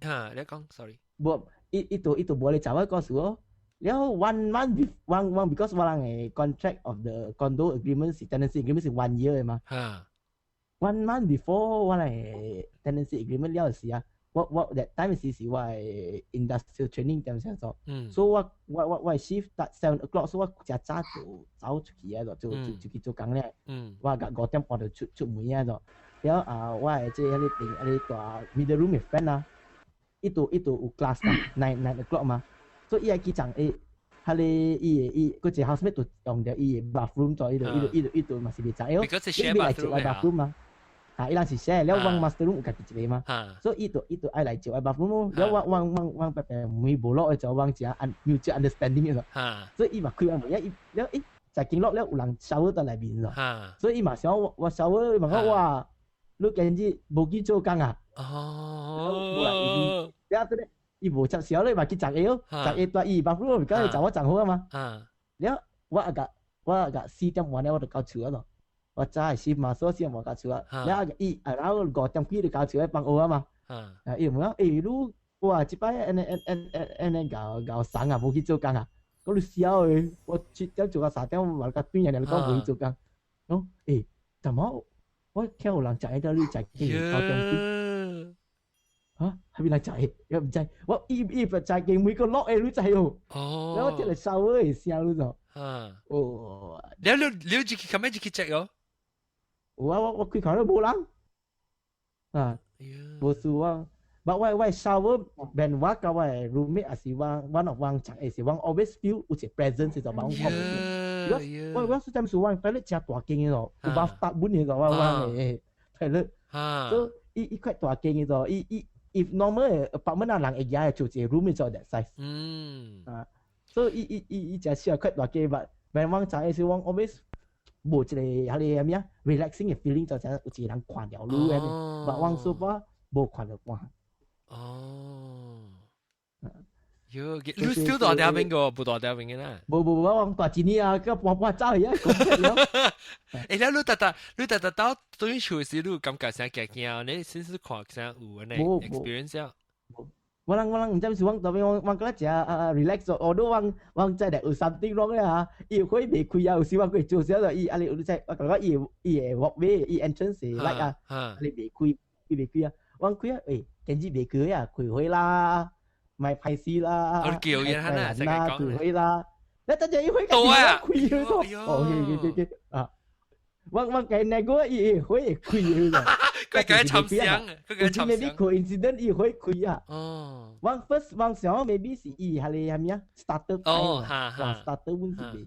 嚇，你講，sorry。無，伊伊就伊就無咧查某講事咯。了 one month one one because 我人的 contract of the condo agreement 是 tenancy agreement 是 one year 的嘛。One month before 我人的 tenancy agreement 了時啊，我我 that time 時是我的 industrial training 點先做。所以我我我我 shift start 7 o'clock，所以我誠早就走出去啊，就就就去做工咧。我甲5點半就出出門啊，就。了啊，我的這彼個邊彼個大 middle room 的 friend 啊，伊就伊就有 class 嘛， 9 o'clock 嘛。所以伊愛去講誒，彼个伊的伊，閣一個 housemate 就用著伊的 bathroom 做，伊就伊就伊就伊就嘛是袂知，伊欲來借我 bathroom 嘛，啊，伊人是 share，了阮 master room 有家己一個嘛，所以伊就伊就愛來借我 bathroom 咯，了我阮阮阮白白門無落的就阮誠 mutual understanding 咯，所以伊嘛開我門，伊了伊在經落了有人 shower 佇內面咯，所以伊嘛想我我 shower 伊嘛講哇，你今日無去做工啊？哦，了這個。伊無接受咧，嘛去十個咯，十個蹛伊 bathroom，講伊查某真好啊嘛。了，我啊共我啊共4點半了，我就到厝啊咯。我早的時嘛，所以4點半到厝啊。了伊啊，然後5點幾就到厝來放學啊嘛。啊，伊問我，欸，你哇，這擺按呢按按按按呢𠢕𠢕送啊，無去做工啊？講你痟的，我7點做到3點，嘛較轉啊，你講無去做工。講，欸，怎麼我聽有人食到你食幾9點幾？嚇，係邊人食的？我毋知，我伊伊食間每個落的你知哦。哦。然後這個燒的聲你知。哦。你你你就去，咁樣就去 check 哦。我我我開看都無人。啊。無事啊。But 我我 shower when 我佮我的 roommate 也是我我若我食的時，我 always feel 有一個 presence 就無我無。我我實在是我 toilet 誠大間的咯，有 bathtub 本的咯，我我的 toilet。所以伊伊塊大間的咯，伊伊 if normal 的 apartment 啊，人會舉做一個 room 做 that size。啊，所以伊伊伊伊誠小塊大間，but when 我食的時，我 always 無一個彼個啥物啊 relaxing 的 feeling，就像有一個人看著你按呢。but 我 so far 無看著半。哦。喲，你 still 蹛佇邊個？無蹛佇邊個啦？無無無，我蹛一年啊，佮搬搬走去啊。欸，你你逐逐你逐逐到對厝時，你有感覺啥驚驚？你先是看啥有按呢 experience 啊？我人我人毋知是阮特別我我覺得誠啊 relax，哦，你阮阮知咧有 something wrong 咧嚇，伊火袂開啊，有時我過做少就伊啊你你知，我感覺伊伊的 walkway 伊 entrance light 啊，啊你袂開，伊袂開啊，阮開啊，欸，今日袂開啊，開火啦，莫歹勢啦，我叫伊啦，開火啦，你等陣伊火家己開咗，哦，OK OK OK 啊，我我計那個伊火會開咗。佢佢沉香，佢佢沉香。 maybe coincidence 伊會開啊。哦。我 first 我想 maybe 是伊係你係咩啊？starter 哦，哈哈。 starter 阮是袂。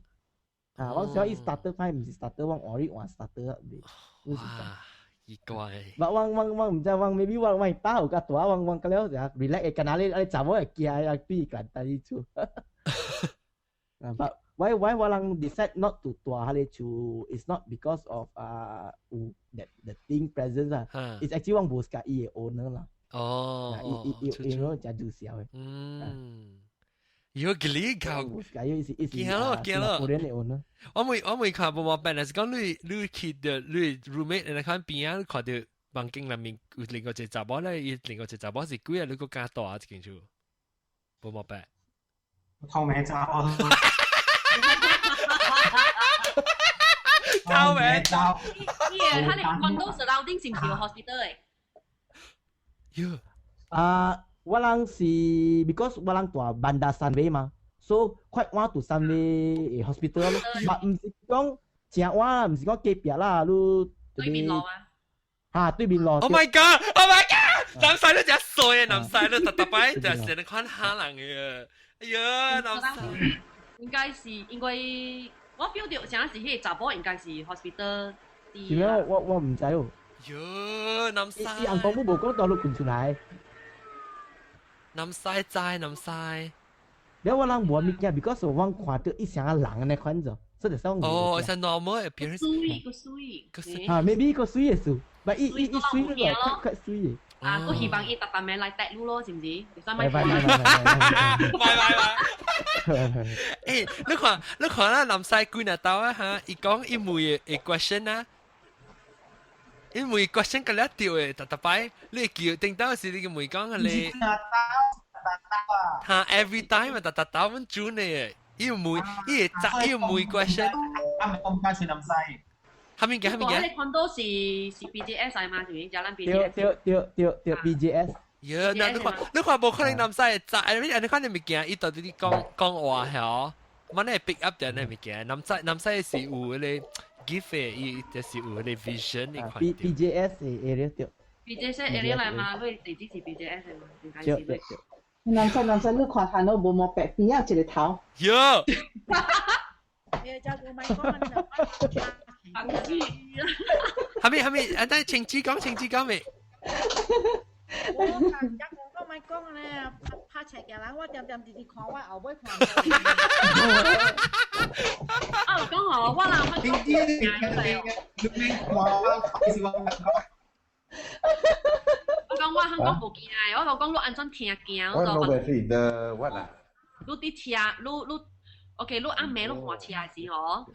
啊，我想伊 starter 歹，毋是 starter，我換你換 starter 袂。哇，奇怪。我我我我毋知，我 maybe 我我膽有較大，我我覺了就 relax，敢若你你查某會驚啊，比簡單去做。啊，but why why 我人 decide not to 蹛彼個厝？It's not because of 啊有 that the thing presence 啊，it's actually 我無喜歡伊的 owner 啦。哦，伊伊伊伊攞誠自小的。嗯，如果你搞，無喜歡伊是伊是驚咯驚咯。個人的 owner。我未我未看無毛病，但是講你你去著你 roommate 你看邊仔，你看著房間內面有另外一個查某咧，伊另外一個查某是幾啊？你閣較大一間厝，無毛病。透明查某。透明走。伊個他哋 condo surrounding 是毋是有 hospital 的？喲。啊，我人是 because 我人蹛 Bandar Sunway 嘛，所以快換到 Sunway hospital 咯。嘛毋是講誠遠，毋是講隔壁啦，你對面路啊？嚇，對面路。 Oh my god! Oh my god! 南西你真衰啊！南西你特特擺就成日看蝦人嘅，哎呀，南西。應該是因為我 feel 到啥是彼個查某應該是 hospital。是咩？我我毋知哦。喲，南西。伊翁公母無講到你滾出來。南西知南西。了我人無物件，because 我看著伊像人按呢款做，所以就生哦，係 normal appearance。水個水個水啊，maybe 個水嘅數，唔係伊伊伊水嗰個，較水嘅。啊，我希望伊特特名來帶路咯，是唔是？你使咪？拜拜拜拜拜拜拜。誒，你看你看啦，南西幾若兜啊嚇，伊講伊問嘅 question 啊，伊問 question 個了對嘅，特特擺，你叫頂到時你問講你。嚇，every time 啊，特特兜阮準嘅，伊問伊會答伊問 question。啊，咪講價錢南西。下面嘅下面嘅。你看到是是 BJS 嘛？是咪？就咱 BJS。對對對對對 BJS。耶！那你看你看無可能南西會知，你你看你物件，伊到底講講話係我呢 pick up 啲呢物件，南西南西是有嗰個 gift 嘅，伊就是有嗰個 vision 你看。 BJS area 對。 BJS area 來嘛？你地址是 BJS 嘛？應該是。對對。南西南西，你看看都無毛白邊啊一個頭。喲。係咪係咪？啊，等晴子講，晴子講未？我講講咪講咧，拍拍斜嘅人，我點點直直看，我後尾看。啊，講我我人我講我講我香港無驚的，我就講你按怎聽驚。我攞嚟是的what 啦？你佇車，你你，OK，你暗暝你換車時哦，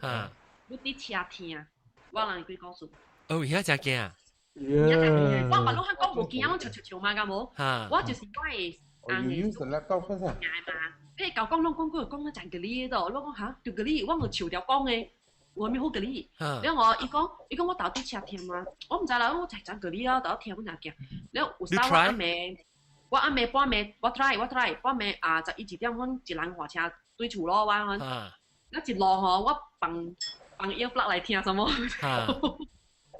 你佇車聽，我人會幾故事。哦，而家真驚。我問你香港無驚，我笑笑笑嘛，敢無？我就是我的翁嘅。You use laptop first 啊？嘛，你舊講攏講過講得真吉利度，我講嚇，就吉利，我用笑條講的，我咪好吉利。了我伊講，伊講我頭佇車聽嘛，我毋知啦，我就真吉利啊，頭聽我真驚。了有時我暗暝，我暗暝半暝，我 try 我 try 半暝啊，十一二點，阮一人換車對厝咯，我阮。了一路吼，我放放 earplug 來聽什麼？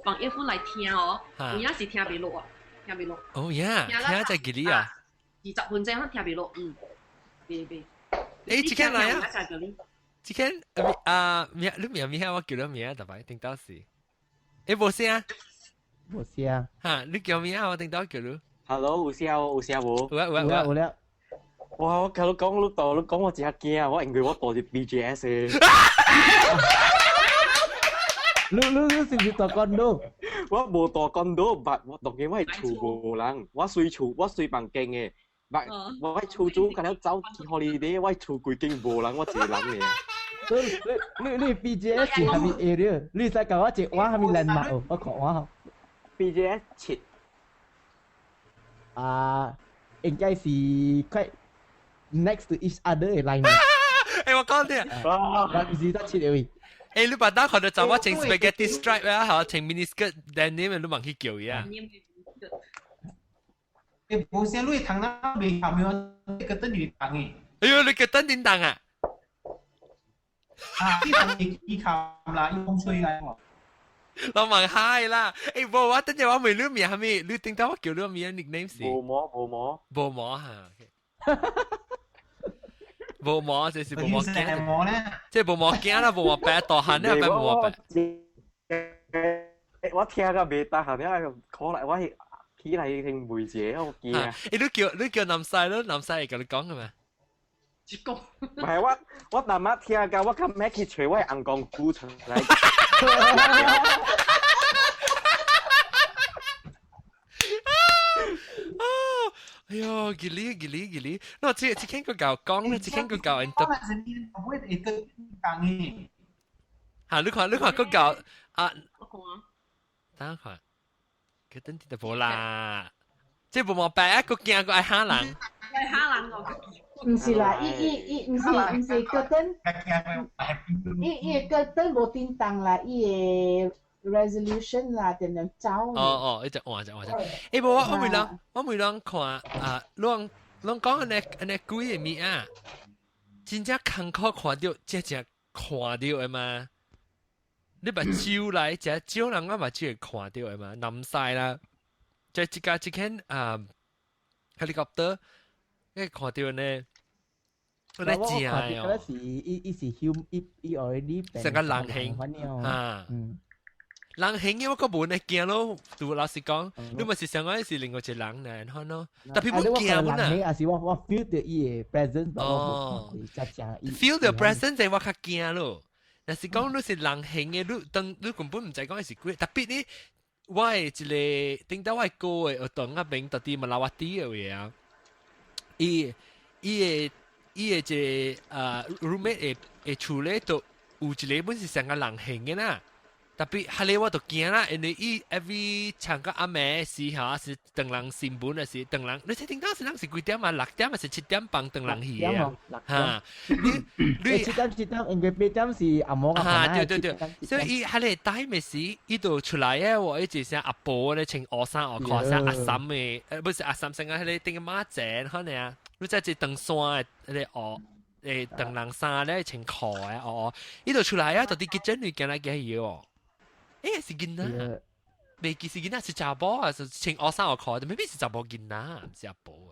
放 earphone 來聽哦，有影是聽袂落啊，聽袂落。哦呀，聽在吉利啊。 20分鐘我聽袂落，嗯，袂袂。誒，這間來啊！這間啊，名你名名我叫你名，特別頂到時。誒，無聲。無聲。嚇，你叫名我頂到叫你。 Hello，有聲無？有聲無？有啊有啊有了。哇！我頭講你到，你講我真驚啊！我因為我住佇 BJS 的。你你你是毋是住 condo？我無住 condo，但我當然我係厝無人，我隨厝我隨房間的，但我厝主敢若走去 holiday，我厝規間無人，我一個人爾。你你你 BJS 是蝦米 area？你使教我一我蝦米 landmark 哦？我看我。 BJS 7。啊，應該是 quite next to each other 的 line。誒，我講你啊，我毋是得七個位。誒，你把打看到查某穿 spaghetti stripe 啊，嚇，穿 mini skirt denim，你望去叫伊啊。誒，無聲你糖那未含有，你個等於糖嘅。哎呦，你個等叮當啊！啊，你糖會起含啦，伊風吹來哦。老問嗨啦！誒，無我等陣我問你名係咪？你頂到我叫你名 nickname 是？無毛無毛。無毛嚇。無毛就是無毛驚，即係無毛驚啦，無毛白大漢咧，白無毛白。我聽個袂大漢咧，可能我係起來聽袂者，我驚。誒，你叫你叫南西咯，南西會共你講嘅嘛？講。唔係我，我阿媽聽到我較咩去揣我翁公姑出來。哎喲，吉利吉利吉利！我這這間個教講咧，這間個教人得。嚇！你看你看個教啊，等下看，佢等啲就無啦，這無毛白啊，個驚個愛嚇人。愛嚇人哦。毋是啦，伊伊伊毋是毋是個燈，伊伊個燈無叮當啦，伊個 resolution 啦，點點走。哦哦，一隻換隻換隻。欸，無我我每人我每人看啊，攏攏講按呢按呢鬼的物啊，真正艱苦看著，真正看著的嘛。你目睭來，真少人我目睭會看著的嘛，南西啦，即這家這間啊，helicopter，你看著呢。我咧正哦，是伊伊是 hum 伊伊 already 成個人形啊，人形嘅我個無呢驚咯，對老實講，你咪是想講是另外一個人呢，看咯，特別冇驚本啊。人形還是我我 feel 到伊嘅 presence，哦，feel 到 presence 就我較驚咯。但是講你是人形嘅，你當你根本毋知講是鬼。特別你我的一個頂到我的哥的學堂那邊，到底馬拉瓦蒂的位啊，伊伊的伊的一個roommate 的的厝咧，都有一個本是成個人形嘅啦。特別彼个我就驚啦，因為伊 every 唱到暗暝時嚇是轉人新聞的時，轉人你睇頂到是人是幾點啊？6點還是7點半轉人去啊？嚇！你你7點7點，因為8點是阿嬤啊，對對對，所以伊彼个 time 時，伊就出來啊！我一直聲阿婆咧穿烏衫烏褲，聲阿嬸的，不是阿嬸，成個彼个頂個馬仔可能啊，你知一長衫的彼个烏。長人衫咧穿褲的哦，伊就出來啊，到佇 kitchen 裏行來行去哦。是囡仔，袂記是囡仔是查某啊，是穿烏衫烏褲，maybe 是查某囡仔，毋是阿婆啊。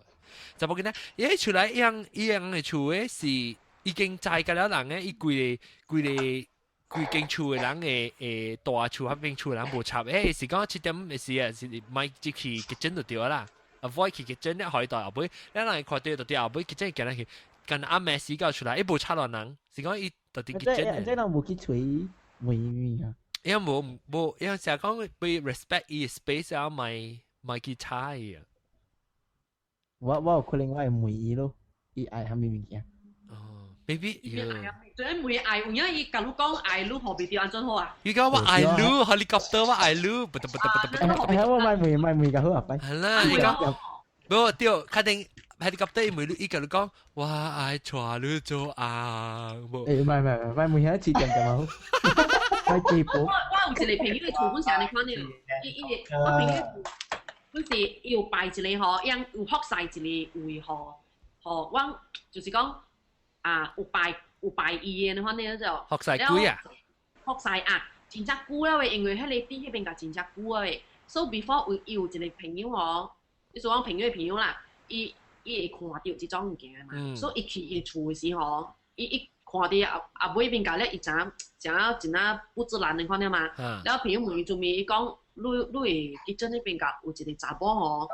查某囡仔，伊一出來，伊樣伊樣的厝的是已經知個了人的，伊規个規個規間厝的人的大厝彼邊厝的人無插，是講7點的時啊，是莫入去 kitchen 就對啦，avoid 去 kitchen 了，予伊到後尾，咱人看到就佇後尾 kitchen 行來去，干暗暝時到出來，伊無插亂人，是講伊到佇 kitchen。這人無去揣問物啊？因為無無，因為成日講被 respect 伊 space 啊，咪咪去查伊啊。我有可能我會問伊咯，伊愛啥物物件？哦，maybe 有。最問愛，有影伊共你講愛你，予袂著按怎好啊？伊講我愛你，helicopter 我愛你，不得不得不得不得。哎，我莫問莫問較好啊，拜。係啦，伊講，無對，確定 helicopter 伊問你，伊共你講，我愛娶你做翁。欸，莫莫莫問遐七點就好。我我有一個朋友的厝本是按呢款的，伊伊我朋友本是伊有拜一個吼，伊有福勢一個位吼，吼，阮就是講啊有拜有拜伊的款的就。福勢鬼啊！福勢啊，真正久了的，因為彼個佇彼邊甲真正久了的，所以 before 有伊有一個朋友吼，你說阮朋友的朋友啦，伊伊會看著這種物件嘛，所以伊去伊厝的時候，伊伊。看佇後後尾邊甲咧，伊知影知影真啊不自然的款了嘛。了朋友問伊做咩，伊講你你會記真彼邊甲有一個查某吼，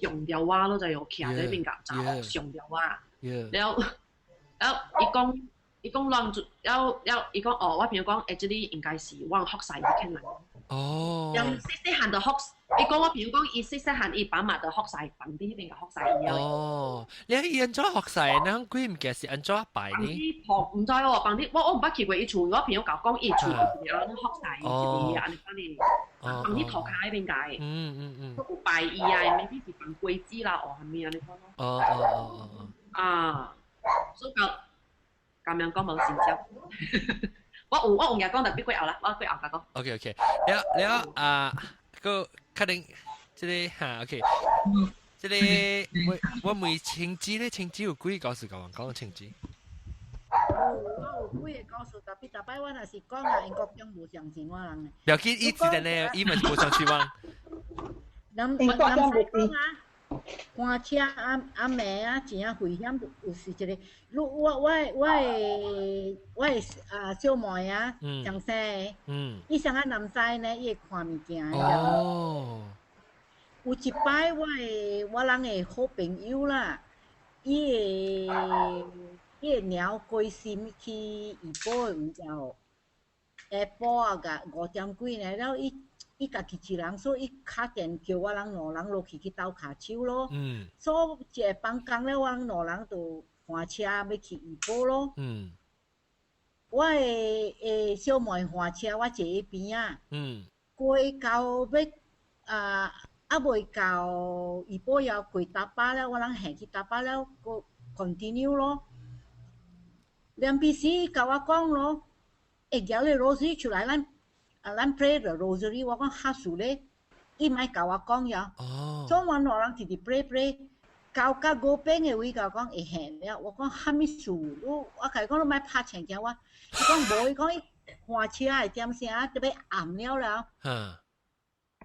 上吊我，你知無？徛佇彼邊甲查某上吊我。了了，伊講伊講亂做，了了伊講哦，我朋友講，這裡應該是阮服侍伊欠人。哦。人細細漢就服，伊講我朋友講，伊細細漢伊爸媽就服侍，放佇彼邊共服侍伊。哦，你伊按怎服侍？你鬼物件是按怎拜呢？毋知哦，放佇我我毋捌去過伊厝，我朋友共講伊厝是按怎服侍伊一個按呢款的，放佇塗跤彼邊共。有拜伊啊，maybe 是放果子啦，哦，啥物按呢款咯。啊，所以講咁樣講無成交。我有我有影講，特別過後啦，我過後共講。 OK OK，了了啊，個確定這个哈 OK，這个我我問青子咧，青子有幾個故事共我講青子？我有幾個故事，特別逐擺我若是講啊，𪜶國中無相信我人的。不要緊，伊記得咧，伊嘛是無相信我。人人使講啊，趕車暗暗暝啊，真正危險，有時一个，你我我的我的我的啊小妹啊，上生的，伊上下南西呢，伊會看物件的。有一擺我的我人的好朋友啦，伊的伊的貓歸心去怡保的位後，下晡啊，甲5點幾呢，了伊伊家己一人，所以伊敲電叫我人兩人落去去鬥跤手咯。所以一下放工了，我人兩人就換車欲去怡保咯。我的的小妹換車，我坐伊邊仔。過到欲啊，猶未到怡保猶過大巴了，我人行去大巴了，閣 continue 咯。兩邊時共我講咯，會舉個 rosary 出來，咱啊咱 pray the rosary，我講哈數咧，伊莫共我講呀。所以我兩人直直 pray pray，到較五邊的位共我講會現了，我講啥物事？你我共伊講你莫拍親驚我，伊講無，伊講伊換車的點聲特別暗了了。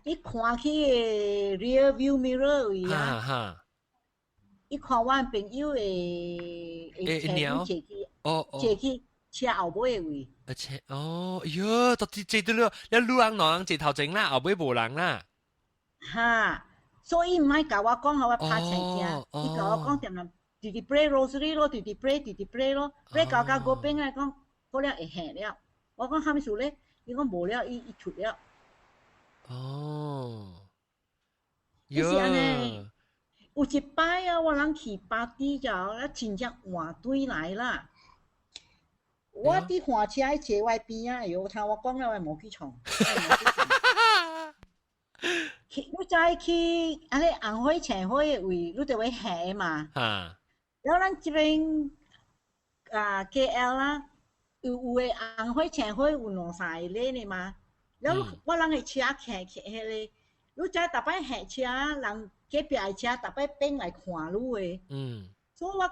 伊看去个 rear view mirror 位啊，伊看阮朋友的的車坐去，坐去車後尾的位。啊車哦，喲，到底坐到了，你路人兩人坐頭前啦，後尾無人啦。哈，所以毋愛共我講，予我拍親驚。伊共我講點點，直直 pray rosary 咯，直直 pray，直直 pray 咯，pray 到到五邊來講，過了會現了。我講啥物事咧？伊講無了，伊伊出了。哦。伊是按呢。有一擺啊，我人去 party 就啊，真正換對來啦。我佇換車坐我邊仔，哎喲，聽我講了，我無去創。去，你知去按呢紅火青火的位，你就會下嘛。了咱這邊啊 KL 啦，有有的紅火青火有兩三个咧的嘛。了我人的車騎騎彼个，你知逐擺下車人隔壁的車逐擺變來看你的。所以我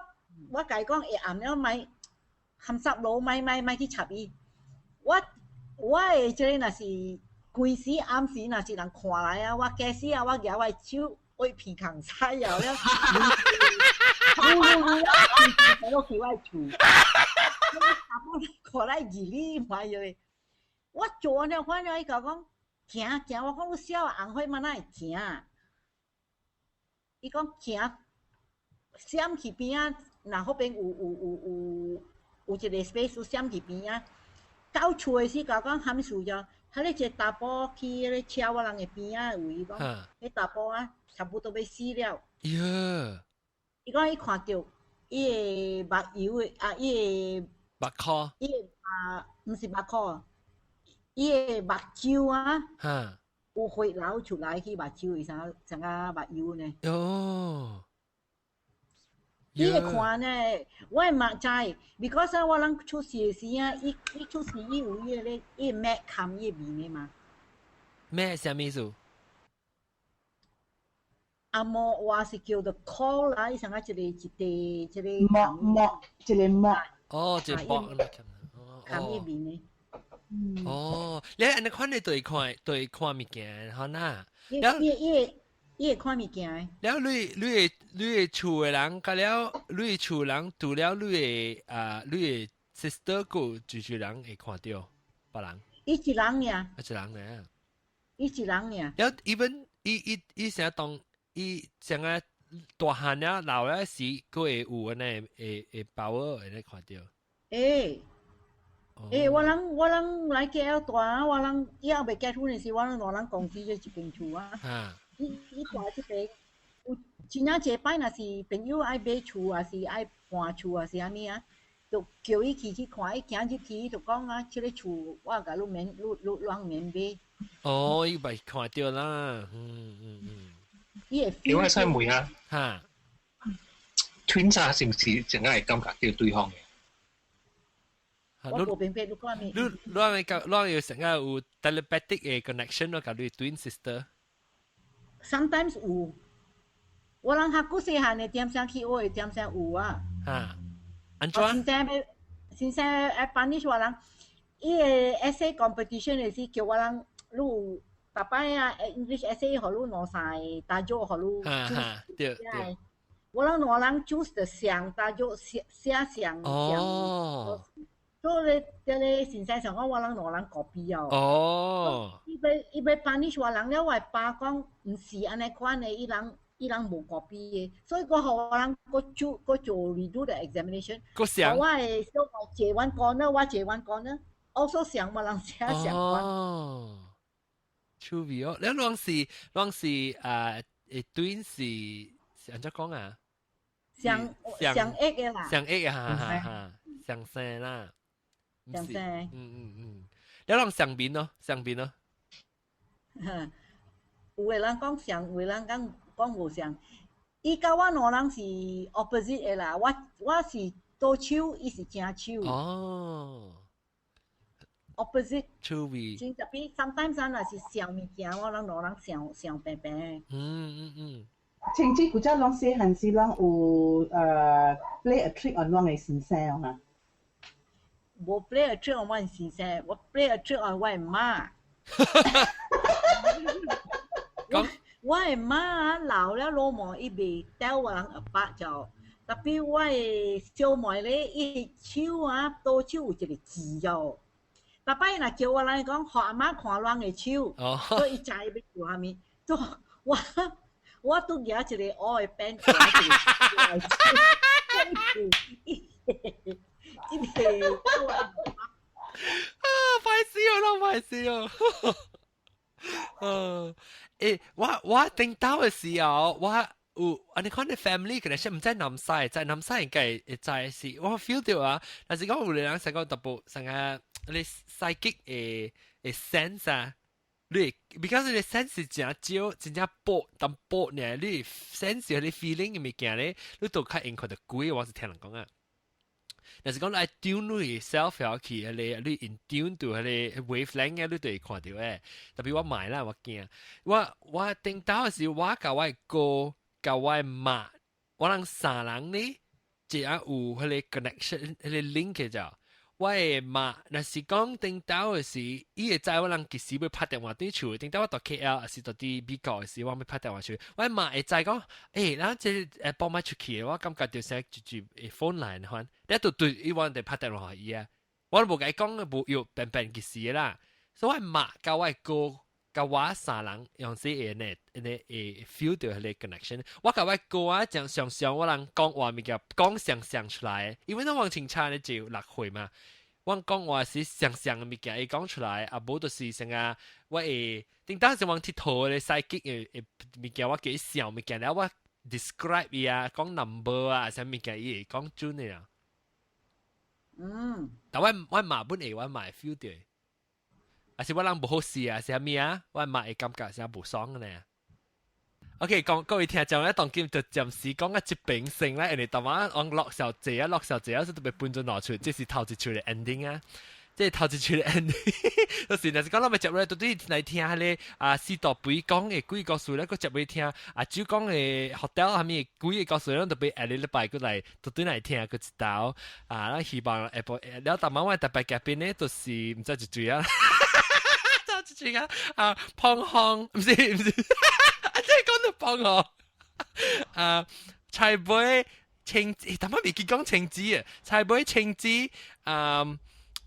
我共伊講會暗了莫含濕路，莫莫莫去插伊。我我的這个若是規時暗時，若是人看來啊，我假使啊，我舉我的手會鼻孔屎啊了，嚕嚕嚕啊，落去我的厝。我查某看來二你嘛藥，我做了反正伊共我講行行，我講你痟紅火嘛哪會行？伊講行閃去邊仔，若彼邊有有有有有一個 space 閃去邊仔。到厝的時，共我講啥物事就，彼個一個查埔去彼個車我人的邊仔位，伊講彼查埔啊，差不多欲死了。喲！伊講伊看著伊的目油的啊，伊的目箍，伊的啊，毋是目箍，伊的目睭啊，有血流出來去目睭，伊啥像啊目油呢？哦。伊會看呢，我嘛知，because 我人出事的時啊，伊伊出事伊有伊個咧，伊個 mat 冚伊個面的嘛。 mat 啥物意思？紅毛話是叫做 caul 啦，伊像啊一個一塊一個膜膜一個膜。哦，一個膜冚伊面的。哦，你按呢款你對看對看物件，好呐。伊伊伊伊會看物件的。了，你你的你的厝的人，佮了你的厝人，除了你的啊，你的 sister 閣有一人會看著，別人。伊一人爾。一人爾。伊一人爾。了，even 伊伊伊成當伊成個大漢了老了時，閣會有按呢會會 power 會咧看著。會。欸，我人我人來 KL 大，我人以後未結婚的時，我人兩人共住這一間厝啊。伊伊住這邊，有真正一擺，若是朋友愛買厝，還是愛搬厝，還是啥物啊，就叫伊去去看，伊行入去，伊就講啊，這个厝我共你免，你你攏免買。哦，伊咪看著啦，嗯嗯嗯。伊會。我會使問下，哈，twins 是毋是真愛會感覺著對方的？我無明白你講咩。你你會講，你有成個有 telepathic 的 connection 咯，共你 twin sister。 Sometimes 有，我人較古細漢的點聲去學的點聲有啊。哈，按怎？先生欲先生愛 punish 我人，伊个 essay competition 的時叫我人，你有逐擺啊 English essay 予你兩三個 tajuk 予你。哈哈，對對。我人兩人 choose 的上 tajuk 寫寫上上。哦。所以這個先生想講我人兩人 copy 哦。哦。伊欲伊欲 punish 我人了，我爸講毋是按呢款的，伊人伊人無 copy 的，所以我予我人閣做閣做 redo the examination。閣上。我的小妹坐阮 corner，我坐阮 corner，also 像我人寫相款。哦。趣味哦，你攏是攏是啊，會 twin 是是按怎講啊？相相一的啦。相一啊，哈哈哈，相生啦。相生。嗯嗯嗯，你攏相面咯，相面咯。有的人講相，有的人講講無相。伊佮我兩人是 opposite 的啦，我我是左手，伊是正手。哦。 opposite。趣味。真特別，sometimes 若是想物件，我人兩人想想平平。清子古早攏細漢時攏有play a trick on 攏的先生啊。無 play a trick on 我先生，我 play a trick on 我的媽。我我的媽老了老毛，伊袂帶我人阿爸就，tapi 我的小妹咧，伊手啊，左手有一個痣哦。逐擺若叫我來講，予阿媽看人的手，所以伊知欲做啥物。做我我拄舉一個烏的 pen，一個一個。啊，歹勢哦，老歹勢哦。我頂到嘅時候，我有按呢看你 family 可能是毋知南西，在南西應該會知是，我 feel 到啊。但是講有個人成個特別成個你 psychic 的 sense 啊，你 because 你 sense 是真少，真正薄淡薄呢，你 sense 你 feeling 嘅物件咧，你都較應看到鬼，我是聽人講啊。但是講你愛 tune 你 self 去，你 in tune 到彼個 wavelength 嘅，你就會看到誒。特別我買啦，我驚，我頂到的時，我佮我哥佮我媽，我人三人呢，這樣有彼個 connection，彼個 link 嘅就。我的媽，若是講頂到的時，伊會知我人幾時欲拍電話轉厝。頂到我佇 KL，抑是佇佇美國的時，我欲拍電話出。我媽會知講，咱這幫麥出去，我感覺就是一句 phone 來款，你就對伊阮就拍電話予伊啊。我都無共伊講，無有變變幾時啦。所以我媽佮我哥佮我三人用這會呢，呢會 feel 到彼個 connection。我佮我哥啊，講常常我人講話物件講相像出來，因為咱王清差咧就6歲嘛。我講話是相像的物件會講出來，啊無就是啥啊，我會頂當時往𨑨迌咧 psychic 的物件，我記想物件了，我 describe 伊啊，講 number 啊，啥物件伊會講準的啊。但我我媽本會，我媽會 feel 到。啊是我人無好勢啊，是啥物啊？我媽會感覺啥無爽的呢？OK，講各位聽眾咧，當今就暫時講啊這邊先咧，因為當晚往落小姐啊，落小姐啊，是特別分鐘拿出，這是頭一處的 ending 啊，這是頭一處的 ending，就是若是講咱欲接落來，到底來聽彼個啊四大杯講的幾個故事咧，閣接落聽啊主講的 hotel 啥物幾個故事，咱特別下禮拜閣來到底來聽閣一道啊，咱希望下晡了，當晚我特別嘉賓咧，就是毋知一嘴啊。一個啊，胖紅，毋是毋是，啊，這講到胖紅，啊，菜尾青，淡仔未記講青子啊，菜尾青子，啊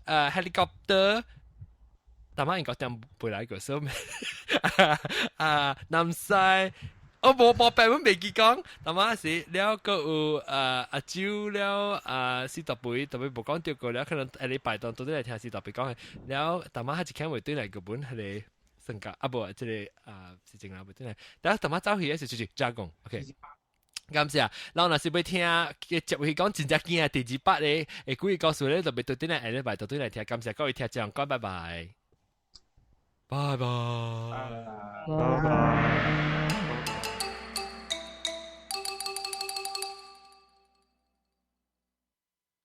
，helicopter，淡仔應該點背來個所以，啊，南西，我無無白阮未記講，淡仔是了閣有啊阿周了啊四大杯，特別無講著過了，可能下禮拜當到底來聽四大杯講的，了淡仔還一間會對來個本彼個算價啊無這個啊是真啊袂對來，等淡仔走去的時就是加工，OK。感謝，然後若是欲聽，接去講真正驚第二百個，會幾個故事咧，特別對轉來下禮拜就轉來聽，感謝各位聽眾，講拜拜，拜拜，拜拜。